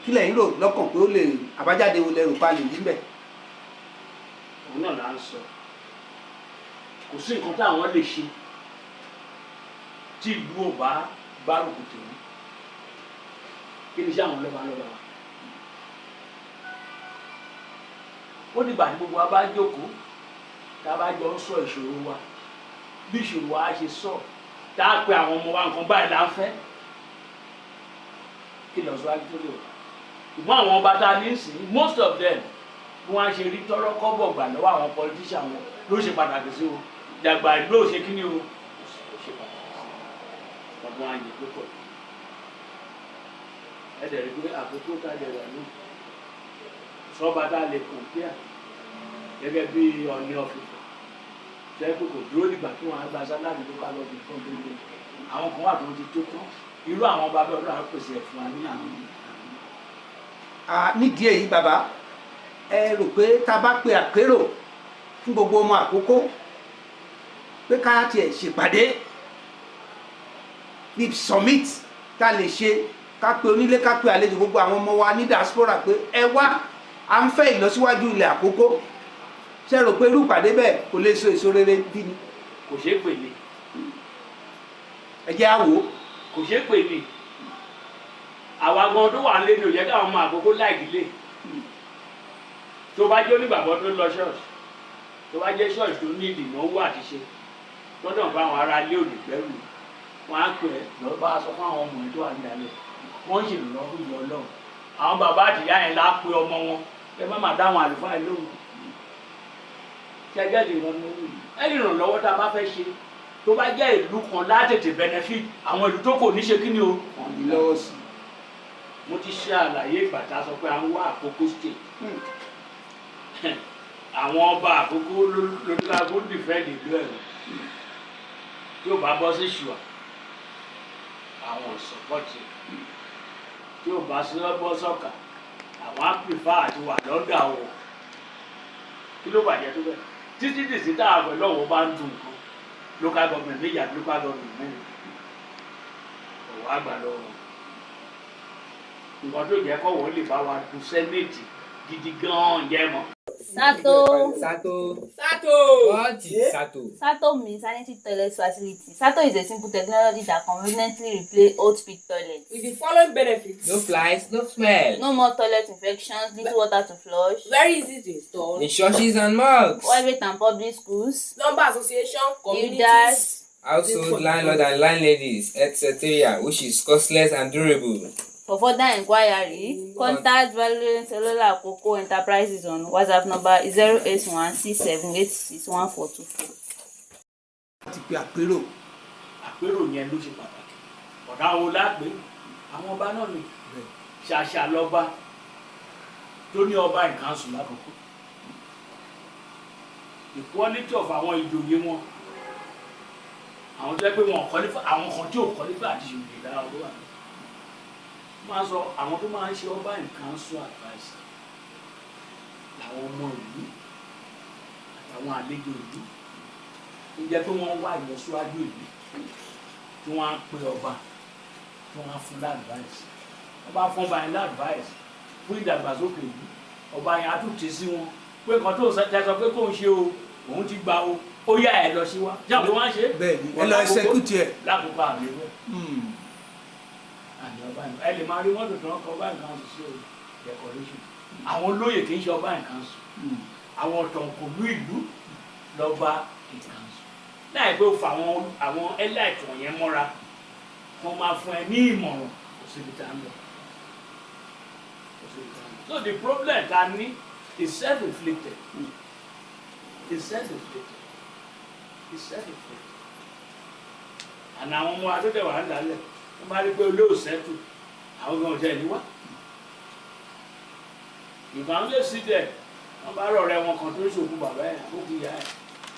kí lẹ̀yin rò lọ́kàn pé ó lè àbájáde wo lẹ rò pa lè rí mbẹ̀? Òun náà là ń sọ. Kò sí nǹkan táwọn lè ṣe tí ìlú ò bá gbárùkù tì wọ́n. Kí ni iṣẹ́ àwọn lọ́ba lọ́ba wa? Ó dìgbà tí gbogbo wa bá jókòó, tá a bá jọ ń sọ ìṣòro wa, bí ìṣòro wa ṣe sọ, tá a pe àwọn ọmọ wa, nǹkan báyìí là ń fẹ́, kí lọ síwájú tó lè wà. Ṣùgbọ́n àwọn ọba tá a ní sìn, most of them, bí wọ́n á ṣe rí tọ́rọ́ kọ́bọ̀ gbà lọ́wọ́ àwọn politician wọn ló ṣe pàtàkì sí wọn. Ìdàgbà ìlú ò ṣe kí ni o, ó ṣe pàtàkì sí wọn. Ọgbọ́n ayé púpọ̀. Ẹ dẹ̀ rí pé àkókò tá a lè wà ní sọ́ba tá a lè compare gẹ́gẹ́ bí Ọọ̀ni of Ifẹ̀ jẹ́ pé kò dúró nígbà tí wọ́n á gba salary local government fún gbogbo àwọn kan wà tó ti tó tán. Irú àwọn ọba bẹ́ẹ̀, Ọlọ́run á pèsè ẹ̀ fún wa ní àwọn. Ah, nídìí èyí, bàbá, ẹ rò pé tá a bá pe àpérò fún gbogbo ọmọ Àkókó pé ká tiẹ̀ ṣèpàdé ní summit tá a lè ṣe, ká pe onílé, ká pe àlejò, gbogbo àwọn ọmọ wa ní diaspora pé ẹ wá, à ń fẹ́ ìlọsíwájú ilẹ̀ Àkókó, ṣe rò pé irú ìpàdé bẹ́ẹ̀ kò lè so èso rere bí ni? Kò ṣeé pè ní. Ẹ jẹ́ á wò ó. Kò ṣeé pè ní. Àwa gan tó wà nílé ni ò yẹ káwọn ọmọ Àkókó láìdílé. Tó bá jẹ́ onígbàgbọ́ tó ń lọ ṣọ́ọ̀ṣì, tó bá jẹ́ ṣọ́ọ̀ṣì tó ní ìdìnáwó àti ṣe tọ́dọ̀ bá àwọn ará ilé òní gbẹ́rù, wọn á pè é lọ́ọ́ bá a sọ fún àwọn ọmọ ẹ̀ tó wà ní alẹ́, wọ́n ń ṣèrànlọ́wọ́ fún ìjọ Ọlọ́run. Àwọn bàbá àtìyá yẹn lá pe ọmọ wọn, ẹ má máa dá àwọn àlùfáà yìí lóhùn. Ṣe gẹ́gẹ́ ẹni ìrànlọ́wọ́ tá a bá fẹ́ ṣe, tó bá jẹ́ ìlú kan látètè benefit, àwọn ìlú tó kò ní ṣe kí ni o? Wọ́n ní lọ́wọ́ sí. Mo ti ṣe àlàyé ìgbà tá a sọ pé à ń wá Àkókó State. Àwọn ọba Àkókó lórílàgbó defend ìlú ẹ̀rọ tí ó bá bọ́ sí ṣùà, àwọn support, tí ó bá sí bọ́ sọ́kà, àwọn á prefer àti wà lọ́dọ̀ àwọn. Kí ló bàjẹ́ tó bẹ́ẹ̀ títí dìsí tá a pẹ̀lú ọ̀wọ́ bá ń dùn nǹkan, local government méjì àti local government mẹ́rin, ọ̀wọ́ àgbà lọ́wọ́ nǹkan tó jẹ́ kọ́wọ́ lè bá wa du senate gidi gan-an jẹ́ mọ́. Sato. Sato. Sato. What is Sato? Sato means sanitary toilet facility. Sato is a simple technology that conveniently replaces old pit toilets. With the following benefits. No flies, no smell. No more toilet infections, little water to flush. Very easy to install. In churches and mosques. Private and public schools. Number association, communities. Builders. Household landlord and landladies, etc., which is costless and durable. For further inquiry, contact Valorant Olola Akoko Enterprises on WhatsApp number 08167861424. Ti pe àpérò. Àpérò yẹn ló ṣe pàtàkì. Ọ̀dà wo lágbé àwọn ọba náà ni ṣàṣà lọ́ba tó ní ọba ìkànsù lákòókò. The quality of àwọn ìjòyè wọn, àwọn tó yẹ pé wọn qualify, àwọn kan tí ò qualify àti ṣòyè lára ló wà ní. Máa sọ àwọn tó máa ń ṣe ọba ìkànsù advice làwọn ọmọ ìlú àtàwọn àlejò ìlú tó jẹ́ pé wọ́n wá ìlọsíwájú ìlú, tí wọ́n á pe ọba, tí wọ́n á fún l'advice. Wọ́n bá fún ọba yẹn l'advice fún ìdàgbàsókè ìlú, ọba yẹn á tún tì sí wọn pé nǹkan tó ń sọ pé kó ń ṣe o, òun ti gba o, ó yá, ẹ lọ sí wa ṣé àwọn tó wá ń ṣe. Bẹ́ẹ̀ ni, ẹ lọ execute ẹ̀. Lákòókò àmì rẹ àmì ọba yẹn, ẹ lè máa rí mọ́tò tó ń kọ ọba nǹkan sùn sí o, decoration. Àwọn olóyè kì í ṣe ọba nǹkan sùn, àwọn ọ̀tọ̀kùlú ìlú lọ́ba nǹkan sùn. Láì pé o fa àwọn elite wọ̀nyẹn mọ́ra, wọ́n máa fún ẹ ní ìmọ̀ràn, kò síbi tá a ń lọ. Kò síbi tá a ń lọ. So the problem ta ní is self-inflicted, is self-inflicted, is self-inflicted. And àwọn ọmọ adódẹ̀ wà ń dálẹ̀, wọ́n bá rí pé olóòsẹ́tù àwọn gan ọ̀jẹ̀ ní wá. You can only see them, wọ́n bá rọ̀rẹ́ wọn kan tó ń ṣòkú bàbá ẹ̀, àbókù ìyá ẹ̀,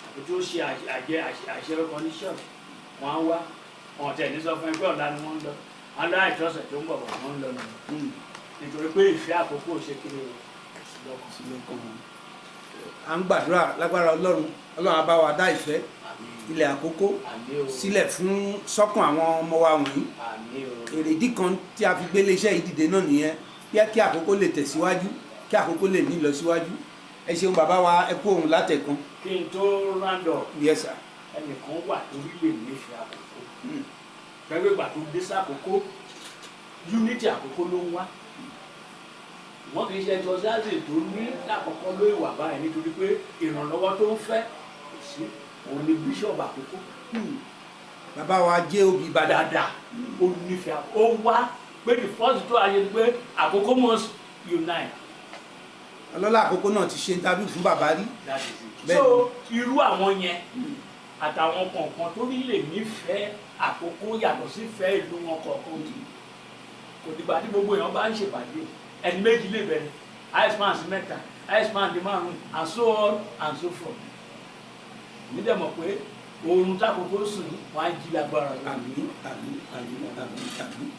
àbí tó ṣe àjẹ àṣẹ kan ní ṣọ́ọ̀ṣì, wọ́n á wá. Wọn tẹ̀ ní sọ fún ẹ pé ọ̀la ni wọ́n ń lọ, wọ́n lọ àìtọ́sẹ̀ tó ń bọ̀ bọ̀, wọ́n ń lọ nìyẹn, nítorí pé ìfẹ́ àkókò ṣe kí ni o, kò sí lọ́kàn. Sí lọ́kàn wọn. À ń gbàdúrà, lágbára Ọlọ́run, Ọlọ́run á bá wa dá ìfẹ́ Àmín. ilẹ̀ Àkókó Àmín o. sílẹ̀ fún sọ́kàn àwọn ọmọ wa wọ̀nyí. Àmín o. Èrèdí kan tí a fi gbé iléeṣẹ́ yìí dìde náà nìyẹn, bí kí Àkókó lè tẹ̀síwájú, kí Àkókó lè ní ìlọsíwájú. Ẹ ṣeun, bàbá wa, ẹ kú òun látẹ̀kan. Kí n tó round up, Yes, sir. ẹnìkan wà torí lè nífẹ̀ẹ́ Àkókò pẹ̀lú ìgbà tó dé sákòókò, unity Àkókò ló ń wá. Wọ́n kì í ṣe enthusiasm tó ní lákọ̀ọ́kọ́ ló ìwà báyìí, nítorí pé ìrànlọ́wọ́ tó ń fẹ́ kò sí. Òun ni bishop Àkókò. Bàbá wa jẹ́ òbí Ìbàdàn. Dáadáa, ó nífẹ̀ẹ́, ó wá pé the first tó ayé ni pé Àkókò must unite. Ọlọ́lá Àkókò náà ti ṣe interview fún bàbá rí. That is it. Bẹ́ẹ̀ni. So irú àwọn yẹn àtàwọn kọ̀ọ̀kan tó rí lè nífẹ̀ẹ́ Àkókò yàtọ̀ sí fẹ́ ìlú wọn kọ̀ọ̀kan, kò dìgbà tí gbogbo èèyàn bá ń ṣèpàdé, ẹni méjì lè bẹ̀rẹ̀, iceman sí mẹ́ta, iceman di márùn, and so on and so forth. Èmi dẹ̀ mọ̀ pé oorun tákòókò sùn, wọ́n á jí lágbára lọ. Àmín, àmín, àmín, àmín, àmín.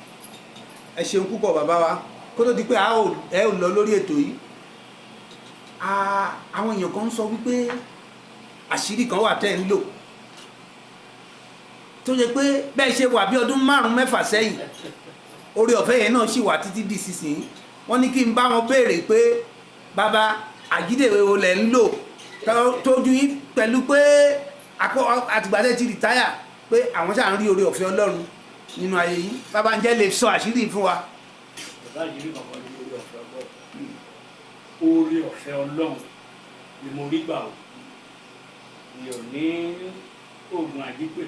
Ẹ ṣeun púpọ̀, bàbá wa. Kó tó di pé a ò ẹ ò lọ lórí ètò yìí, àwọn èèyàn kan ń sọ wípé àṣírí kan wà tẹ́ ẹ̀ ń lò, tó ṣe pé bẹ́ẹ̀ ṣe wà bí ọdún 5, 6 sẹ́yìn, orí ọ̀fẹ́ yẹn náà sì wà títí di sísìn. Wọ́n ní kí n bá wọn béèrè pé bàbá, àjídèwé wo lẹ̀ ń lò tójú yín pẹ̀lú pé àtìgbà tẹ́ ti retire, pé àwọn ṣáà ń rí orí ọ̀fẹ́ Ọlọ́run nínú ayé yín? Bàbá, ǹjẹ́ lè sọ àṣírí fún wa? Bàbá yìí rí kankan ní orí ọ̀fẹ́ Ọlọ́run. Orí ọ̀fẹ́ Ọlọ́run ni mo rí gbà o. Mi ò ní oògùn àjípè,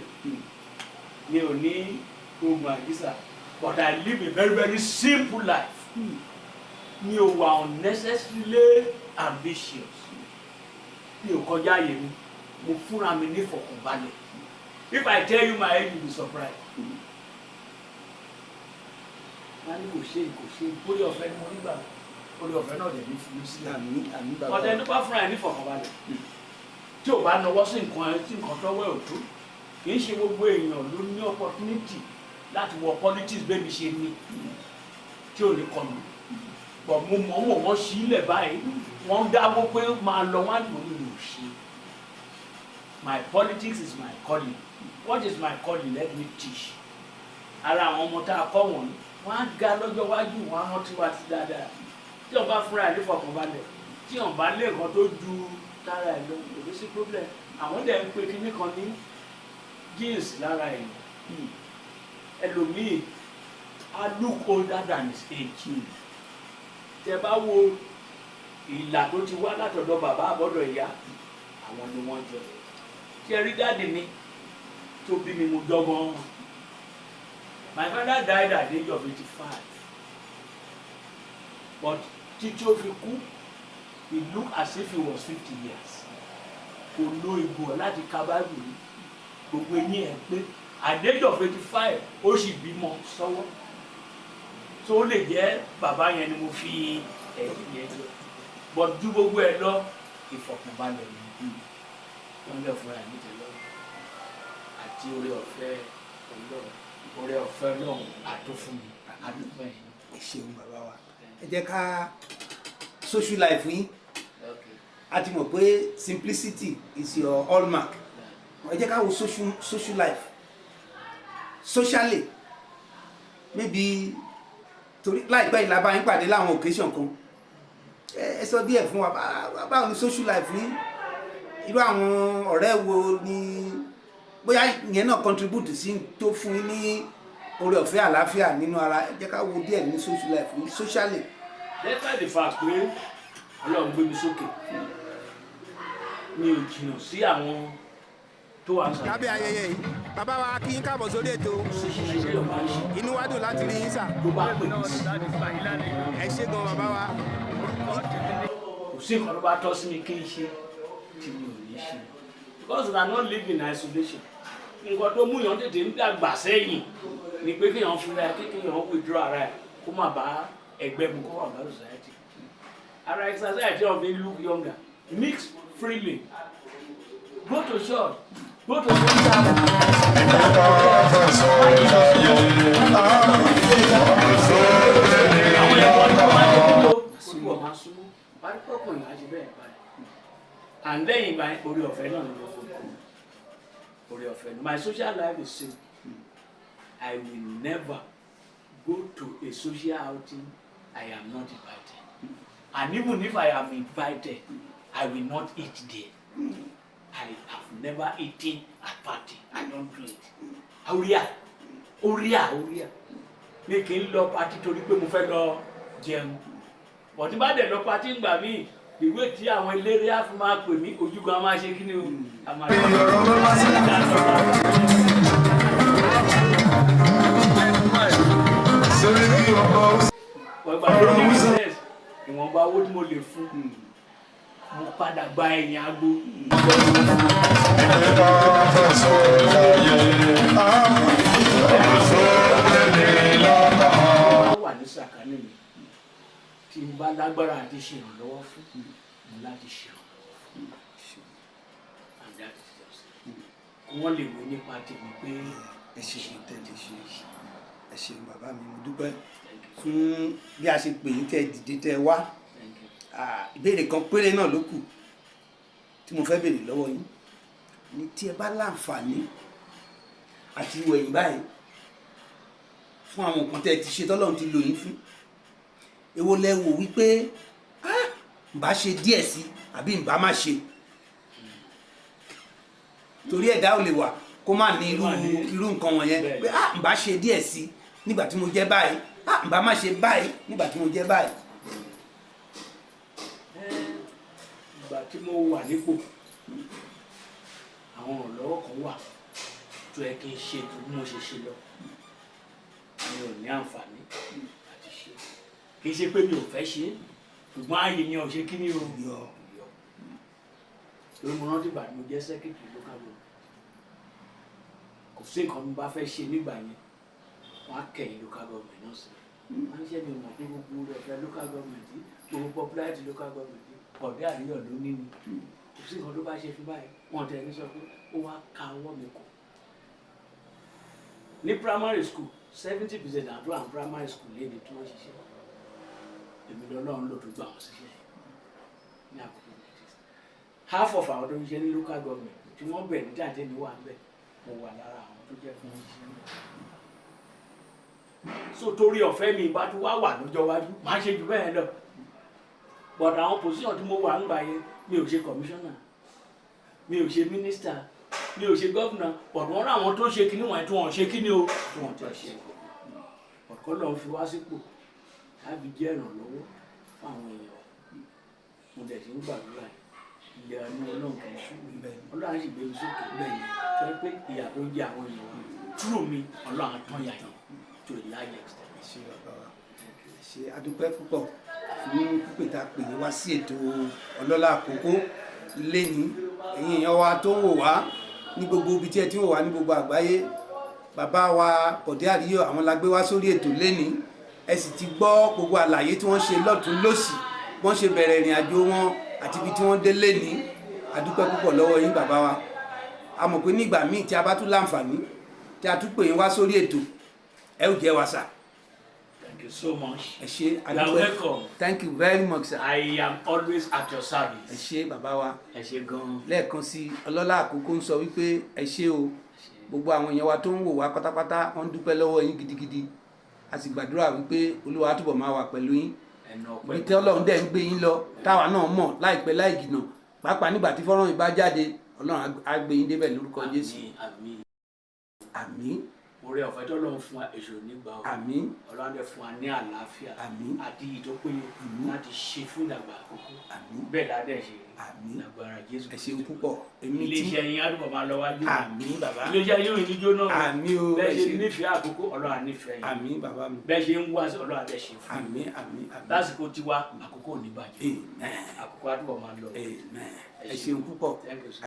mi ò ní oògùn àjísà, but I live a very, very simple life. Mi ò wà unnecessarily ambitious, mi ò kọjá àyè mi, mo fúnra mi ní ìfọ̀kànbalẹ̀. If I tell you my age, you be surprised. Wọ́n á ní kò ṣe, kò ṣe. Orí ọ̀fẹ́ ni mo rí gbà, orí ọ̀fẹ́ náà dẹ̀ ní fi mí sílẹ̀. Àmín, àmín, bàbá. Ọ̀tẹ̀ tó bá fúnra ẹ̀ ní ìfọ̀kànbalẹ̀, tí ò bá nọwọ́ sí nǹkan ẹ tí nǹkan tọ́wọ́ ẹ̀ ò tó, kì í ṣe gbogbo èèyàn ló ní opportunity láti wọ politics bẹ́ẹ̀ mi ṣe ní tí ò ní kọlù bọ̀. Mo mọ̀ wọ́n, wọ́n sílẹ̀ báyìí, wọ́n ń dáwó pé máa lọ, wọ́n á lò ní mi ò ṣe. My politics is my calling. What is my calling? Let me teach. Ara àwọn ọmọ tá a kọ́ wọ̀nyí, wọ́n á ga lọ́jọ́ iwájú, wọ́n á rántí wá sí dáadáa. Tí wọ́n bá fúnra ẹ̀ ní fọkànbalẹ̀, tí wọ́n bá lé nǹkan tó ju tára ẹ̀ lọ, kò ní sí problem. Àwọn dẹ̀ ń pe kinní kan ní genes lára èèyàn. Ẹlòmíì á look older than his age. Tẹ bá wo ìlà tó ti wá látọ̀dọ̀ bàbá àbọ̀dọ̀ ìyá, àwọn ni wọ́n jọ. Tí ẹ rí daddy mi tó bí mi, mo jọ gan. My father died at the age of 85, but títí ó fi kú, he looked as if he was 50 years. Kò lo ìgò láti ka Bible rí, gbogbo eyín ẹ̀ pé. At the age of 85, ó sì bímọ sọ́wọ́. So ó lè jẹ́ bàbá yẹn ni mo fi ẹ̀yìn yẹn jọ, but ju gbogbo ẹ lọ, ìfọ̀kànbalẹ̀ ni wọ́n lè fúnra ẹ̀ nítẹ̀lọ́rùn àti oore ọ̀fẹ́ Ọlọ́run. Oore ọ̀fẹ́ Ọlọ́run àtó fún mi, àdúpẹ́. Ẹ ṣeun, bàbá wa. Ẹ jẹ́ ká social life yín. A ti mọ̀ pé simplicity is your hallmark. Ẹ jẹ́ ká wo social life, socially maybe, torí láìpẹ́ yìí la bá yín pàdé láwọn occasion kan. Ẹ sọ díẹ̀ fún wa, báwo ni social life yín? Irú àwọn ọ̀rẹ́ wo ni? Bóyá ìyẹn náà contribute sí tó fún yín ní oore ọ̀fẹ́ àlàáfíà nínú ara. Ẹ jẹ́ ká wo díẹ̀ ní social life yín socially. Despite the fact pé Ọlọ́run gbé mi sókè, mi ò jìnnà sí àwọn Tó wà ń sàlẹ̀. Lábẹ́ ayẹyẹ yìí, bàbá wa, kí yín káàbọ̀ sórí ètò. Sí ṣíṣe tí ọba ń ṣe. Inú wa dùn láti rí yín, sir. Tó bá pè mí sí. Ẹ ṣé gan, bàbá wa. Kò sí nǹkan tó bá tọ́ sí mi kí n ṣe tí mi ò ní ṣe, because we are not living in isolation. Nǹkan tó mú yàn tètè ń dàgbà sẹ́yìn ni pé kéèyàn fúnra ẹ̀, kéèyàn withdraw ara ẹ̀, kó má bá ẹgbẹ́ mu, kó wà bá society. Ara exercise tí wọ́n fi look younger: mix freely, go to church, go to social. Àwọn ẹ̀kọ́ tó máa ń ṣe kí ló kó máa súnmọ́ parí pọ́kùnrin á ṣe bẹ́ẹ̀ báyìí. And lẹ́yìn ìgbà yẹn, orí ọ̀fẹ́ náà ni mo fò, orí ọ̀fẹ́ ni. My social life is simple. I will never go to a social outing I am not invited, and even if I am invited, I will not eat there. I have never eaten at party. I don't do it. Oríà, oríà, oríà mi kì í lọ party torí pé mo fẹ́ lọ jẹun. But tí bá dẹ̀ lọ party ńgbà míì, ìwé tí àwọn eléré á fi máa pè mí, ojúgun á máa ṣe kí ni o, a máa ṣe. Sórí bí ọba ó Wọ́n gba tó ní business, ìwọ̀nba owó tí mo lè fún, mo padà gba ẹ̀yìn agbo. Ẹ̀ka fẹ̀sọ̀ láyé, sórí lọ́kàn. Ó wà ní sàkání mi tí n bá lágbára àti ṣèrànlọ́wọ́ fún mo láti ṣèrànlọ́wọ́ fún, and that is just it. Kí wọ́n lè wò nípa tèmi pé Ẹ ṣeun tẹ́lẹ̀ ṣe, ẹ ṣeun bàbá mi, mo dúpẹ́ fún bí a ṣe pè yín tẹ́ dìde tẹ́ wá. Thank you. Ah, ìbéèrè kan péré náà ló kù tí mo fẹ́ béèrè lọ́wọ́ yín ní tí ẹ bá láǹfààní àti wẹ̀yìn báyìí fún àwọn nǹkan tẹ́ ẹ ti ṣe, tọ́lọ́run ti lò yín fún, èwo lẹ wò wípé, ah, ǹ bá ṣe díẹ̀ sí àbí ǹ bá má ṣe? Torí ẹ̀dá ò lè wà kó má ní irú nǹkan wọ̀nyẹn pé, ah, ǹ bá ṣe díẹ̀ sí nígbà tí mo jẹ́ báyìí, ah, ǹ bá má ṣe báyìí nígbà tí mo jẹ́ báyìí. Ìgbà tí mo wà nípò, àwọn ìrànlọ́wọ́ kan wà tó yẹ kí n ṣe ju bí mo ṣe ṣe lọ, mi ò ní àǹfààní àti ṣe. Kì í ṣe pé mi ò fẹ́ ṣe é, ṣùgbọ́n ààyè yẹn ò ṣe kí ni o Yọ. Yọ. Torí mo rántí ìgbà tí mo jẹ́ secretary local government, kò sí nǹkan mo bá fẹ́ ṣe nígbà yẹn, wọ́n á kẹ̀yìn local government náà sílẹ̀. Wọ́n á ṣe mi mọ̀ pé gbogbo rẹ̀ fẹ́ local government yìí, gbogbo popularity local government yìí, Bọ̀dé Àríyọ̀ ló ní ni. Kò sí nǹkan tó bá ṣe fún báyìí, wọ́n tẹ̀ ní sọ pé ó wá ka ọwọ́ mi kù. Ní primary school, 70% àdúrà àwọn primary school léde tí wọ́n ṣiṣẹ́, èmi lọ́lọ́run ló tó gbà wọ́n síṣẹ́ ní àkókò méjì. Half of àwọn tó ń ṣiṣẹ́ ní local government tí wọ́n bẹ̀ ní jáde ní wà ń bẹ̀, mo wà lára àwọn tó jẹ́ fún wọn ṣiṣẹ́ náà. So torí ọ̀fẹ́ mi bá tún wá wà lọ́jọ́ iwájú, máa ṣe jù bẹ́ẹ̀ lọ. But àwọn position tí mo wà ń gbà yẹn, mi ò ṣe commissioner, mi ò ṣe minister, mi ò ṣe governor, but wọ́n rán àwọn tó ṣe kíní wọ̀nyí tí wọ́n ṣe kíní o, tí wọ́n tẹ̀ ṣe. But kọ́ lọ́n fi wá sípò láti jẹ́ ìrànlọ́wọ́ fún àwọn èèyàn wa. Mo dẹ̀ ti ń gbàdúrà yìí, ilẹ̀ ẹnu Ọlọ́run kì í ṣú, Ọlọ́run á sì gbé mi sókè bẹ́ẹ̀ ni, tó yẹ pé ìyà tó ń jẹ àwọn èèyàn wa through mi, Ọlọ́run á tán yà yẹn to a large extent. Ẹ ṣé bàbá wa, ẹ ṣé, adúpẹ́ púpọ̀ fún pípè tá a pè yín wá sí ètò Ọlọ́lá Àkókó lẹ́ni. Ẹ̀yin èèyàn wa tó ń wò wá ní gbogbo ibi tí ẹ ti ń wò wá ní gbogbo àgbáyé, bàbá wa Bọ̀dé Àríyọ̀, àwọn la gbé wá sórí ètò lẹ́ni. Ẹ sì ti gbọ́ gbogbo àlàyé tí wọ́n ṣe lọ́tún lọ́sì, wọ́n ṣe bẹ̀rẹ̀ ìrìn àjò wọn àti ibi tí wọ́n dé lẹ́ni. Adúpẹ́ púpọ̀ lọ́wọ́ yín, bàbá wa. A mọ̀ pé nígbà míì tí a bá tún láǹfààní tí a tún pè yín wá sórí ètò, ẹ ó jẹ́ wa sir. Thank you so much. Ẹ ṣé. You are Adúpẹ́. welcome. Thank you very much, sir. I am always at your Ẹ service. ṣé, bàbá wa. Ẹ ṣé gan-an. Lẹ́ẹ̀kan sí, Ọlọ́lá Àkókó ń sọ wípé ẹ ṣé o. Gbogbo àwọn èèyàn wa tó ń wò wá pátápátá, wọ́n ń dúpẹ́ lọ́wọ́ yín gidigidi. A sì gbàdúrà wípé Olúwa á túbọ̀ máa wà pẹ̀lú yín. Ẹnu ọpẹ́. Ibi tí Ọlọ́run dẹ̀ ń gbé yín lọ, táwa náà mọ̀, láìpẹ́ láì jìnà, pàápàá nígbà tí fọ́nrán yìí bá jáde, Ọlọ́run á gbé yín débẹ̀ lórúkọ Jésù. Àmín, àmín. Àmín. Oore ọ̀fẹ́ tó lọ́n fún wa, èṣù ò ní gbà o. Àmín. Ọlọ́run dẹ̀ fún wa ní àlàáfíà Àmín. àti iyì tó péye Àmín. láti ṣe fún ìdàgbà Àkókó. Àmín. Bẹ́ẹ̀ la dẹ̀ ṣe rí. Àmín. Lágbára Jésù. Ẹ ṣeun púpọ̀. Èmi tí Iléeṣẹ́ yín á túbọ̀ máa lọ wájú. Àmín, bàbá. Iléeṣẹ́ yín ò ní jóná o. Àmín o. Bẹ́ẹ̀ Ẹ ṣe ṣeun. nífẹ̀ẹ́ Àkókó, Ọlọ́run á nífẹ̀ẹ́ yín. Àmín, bàbá mi. Bẹ́ẹ̀ ṣe ń wá sí, Ọlọ́run á dẹ̀ ṣe fún yín. Àmín, àmín, àmín. Lásìkò tiwa, Àkókò ò ní bàjẹ́. Amen. Àkókò á túbọ̀ máa lọ. Amen. Ẹ ṣeun púpọ̀. Thank you, sir.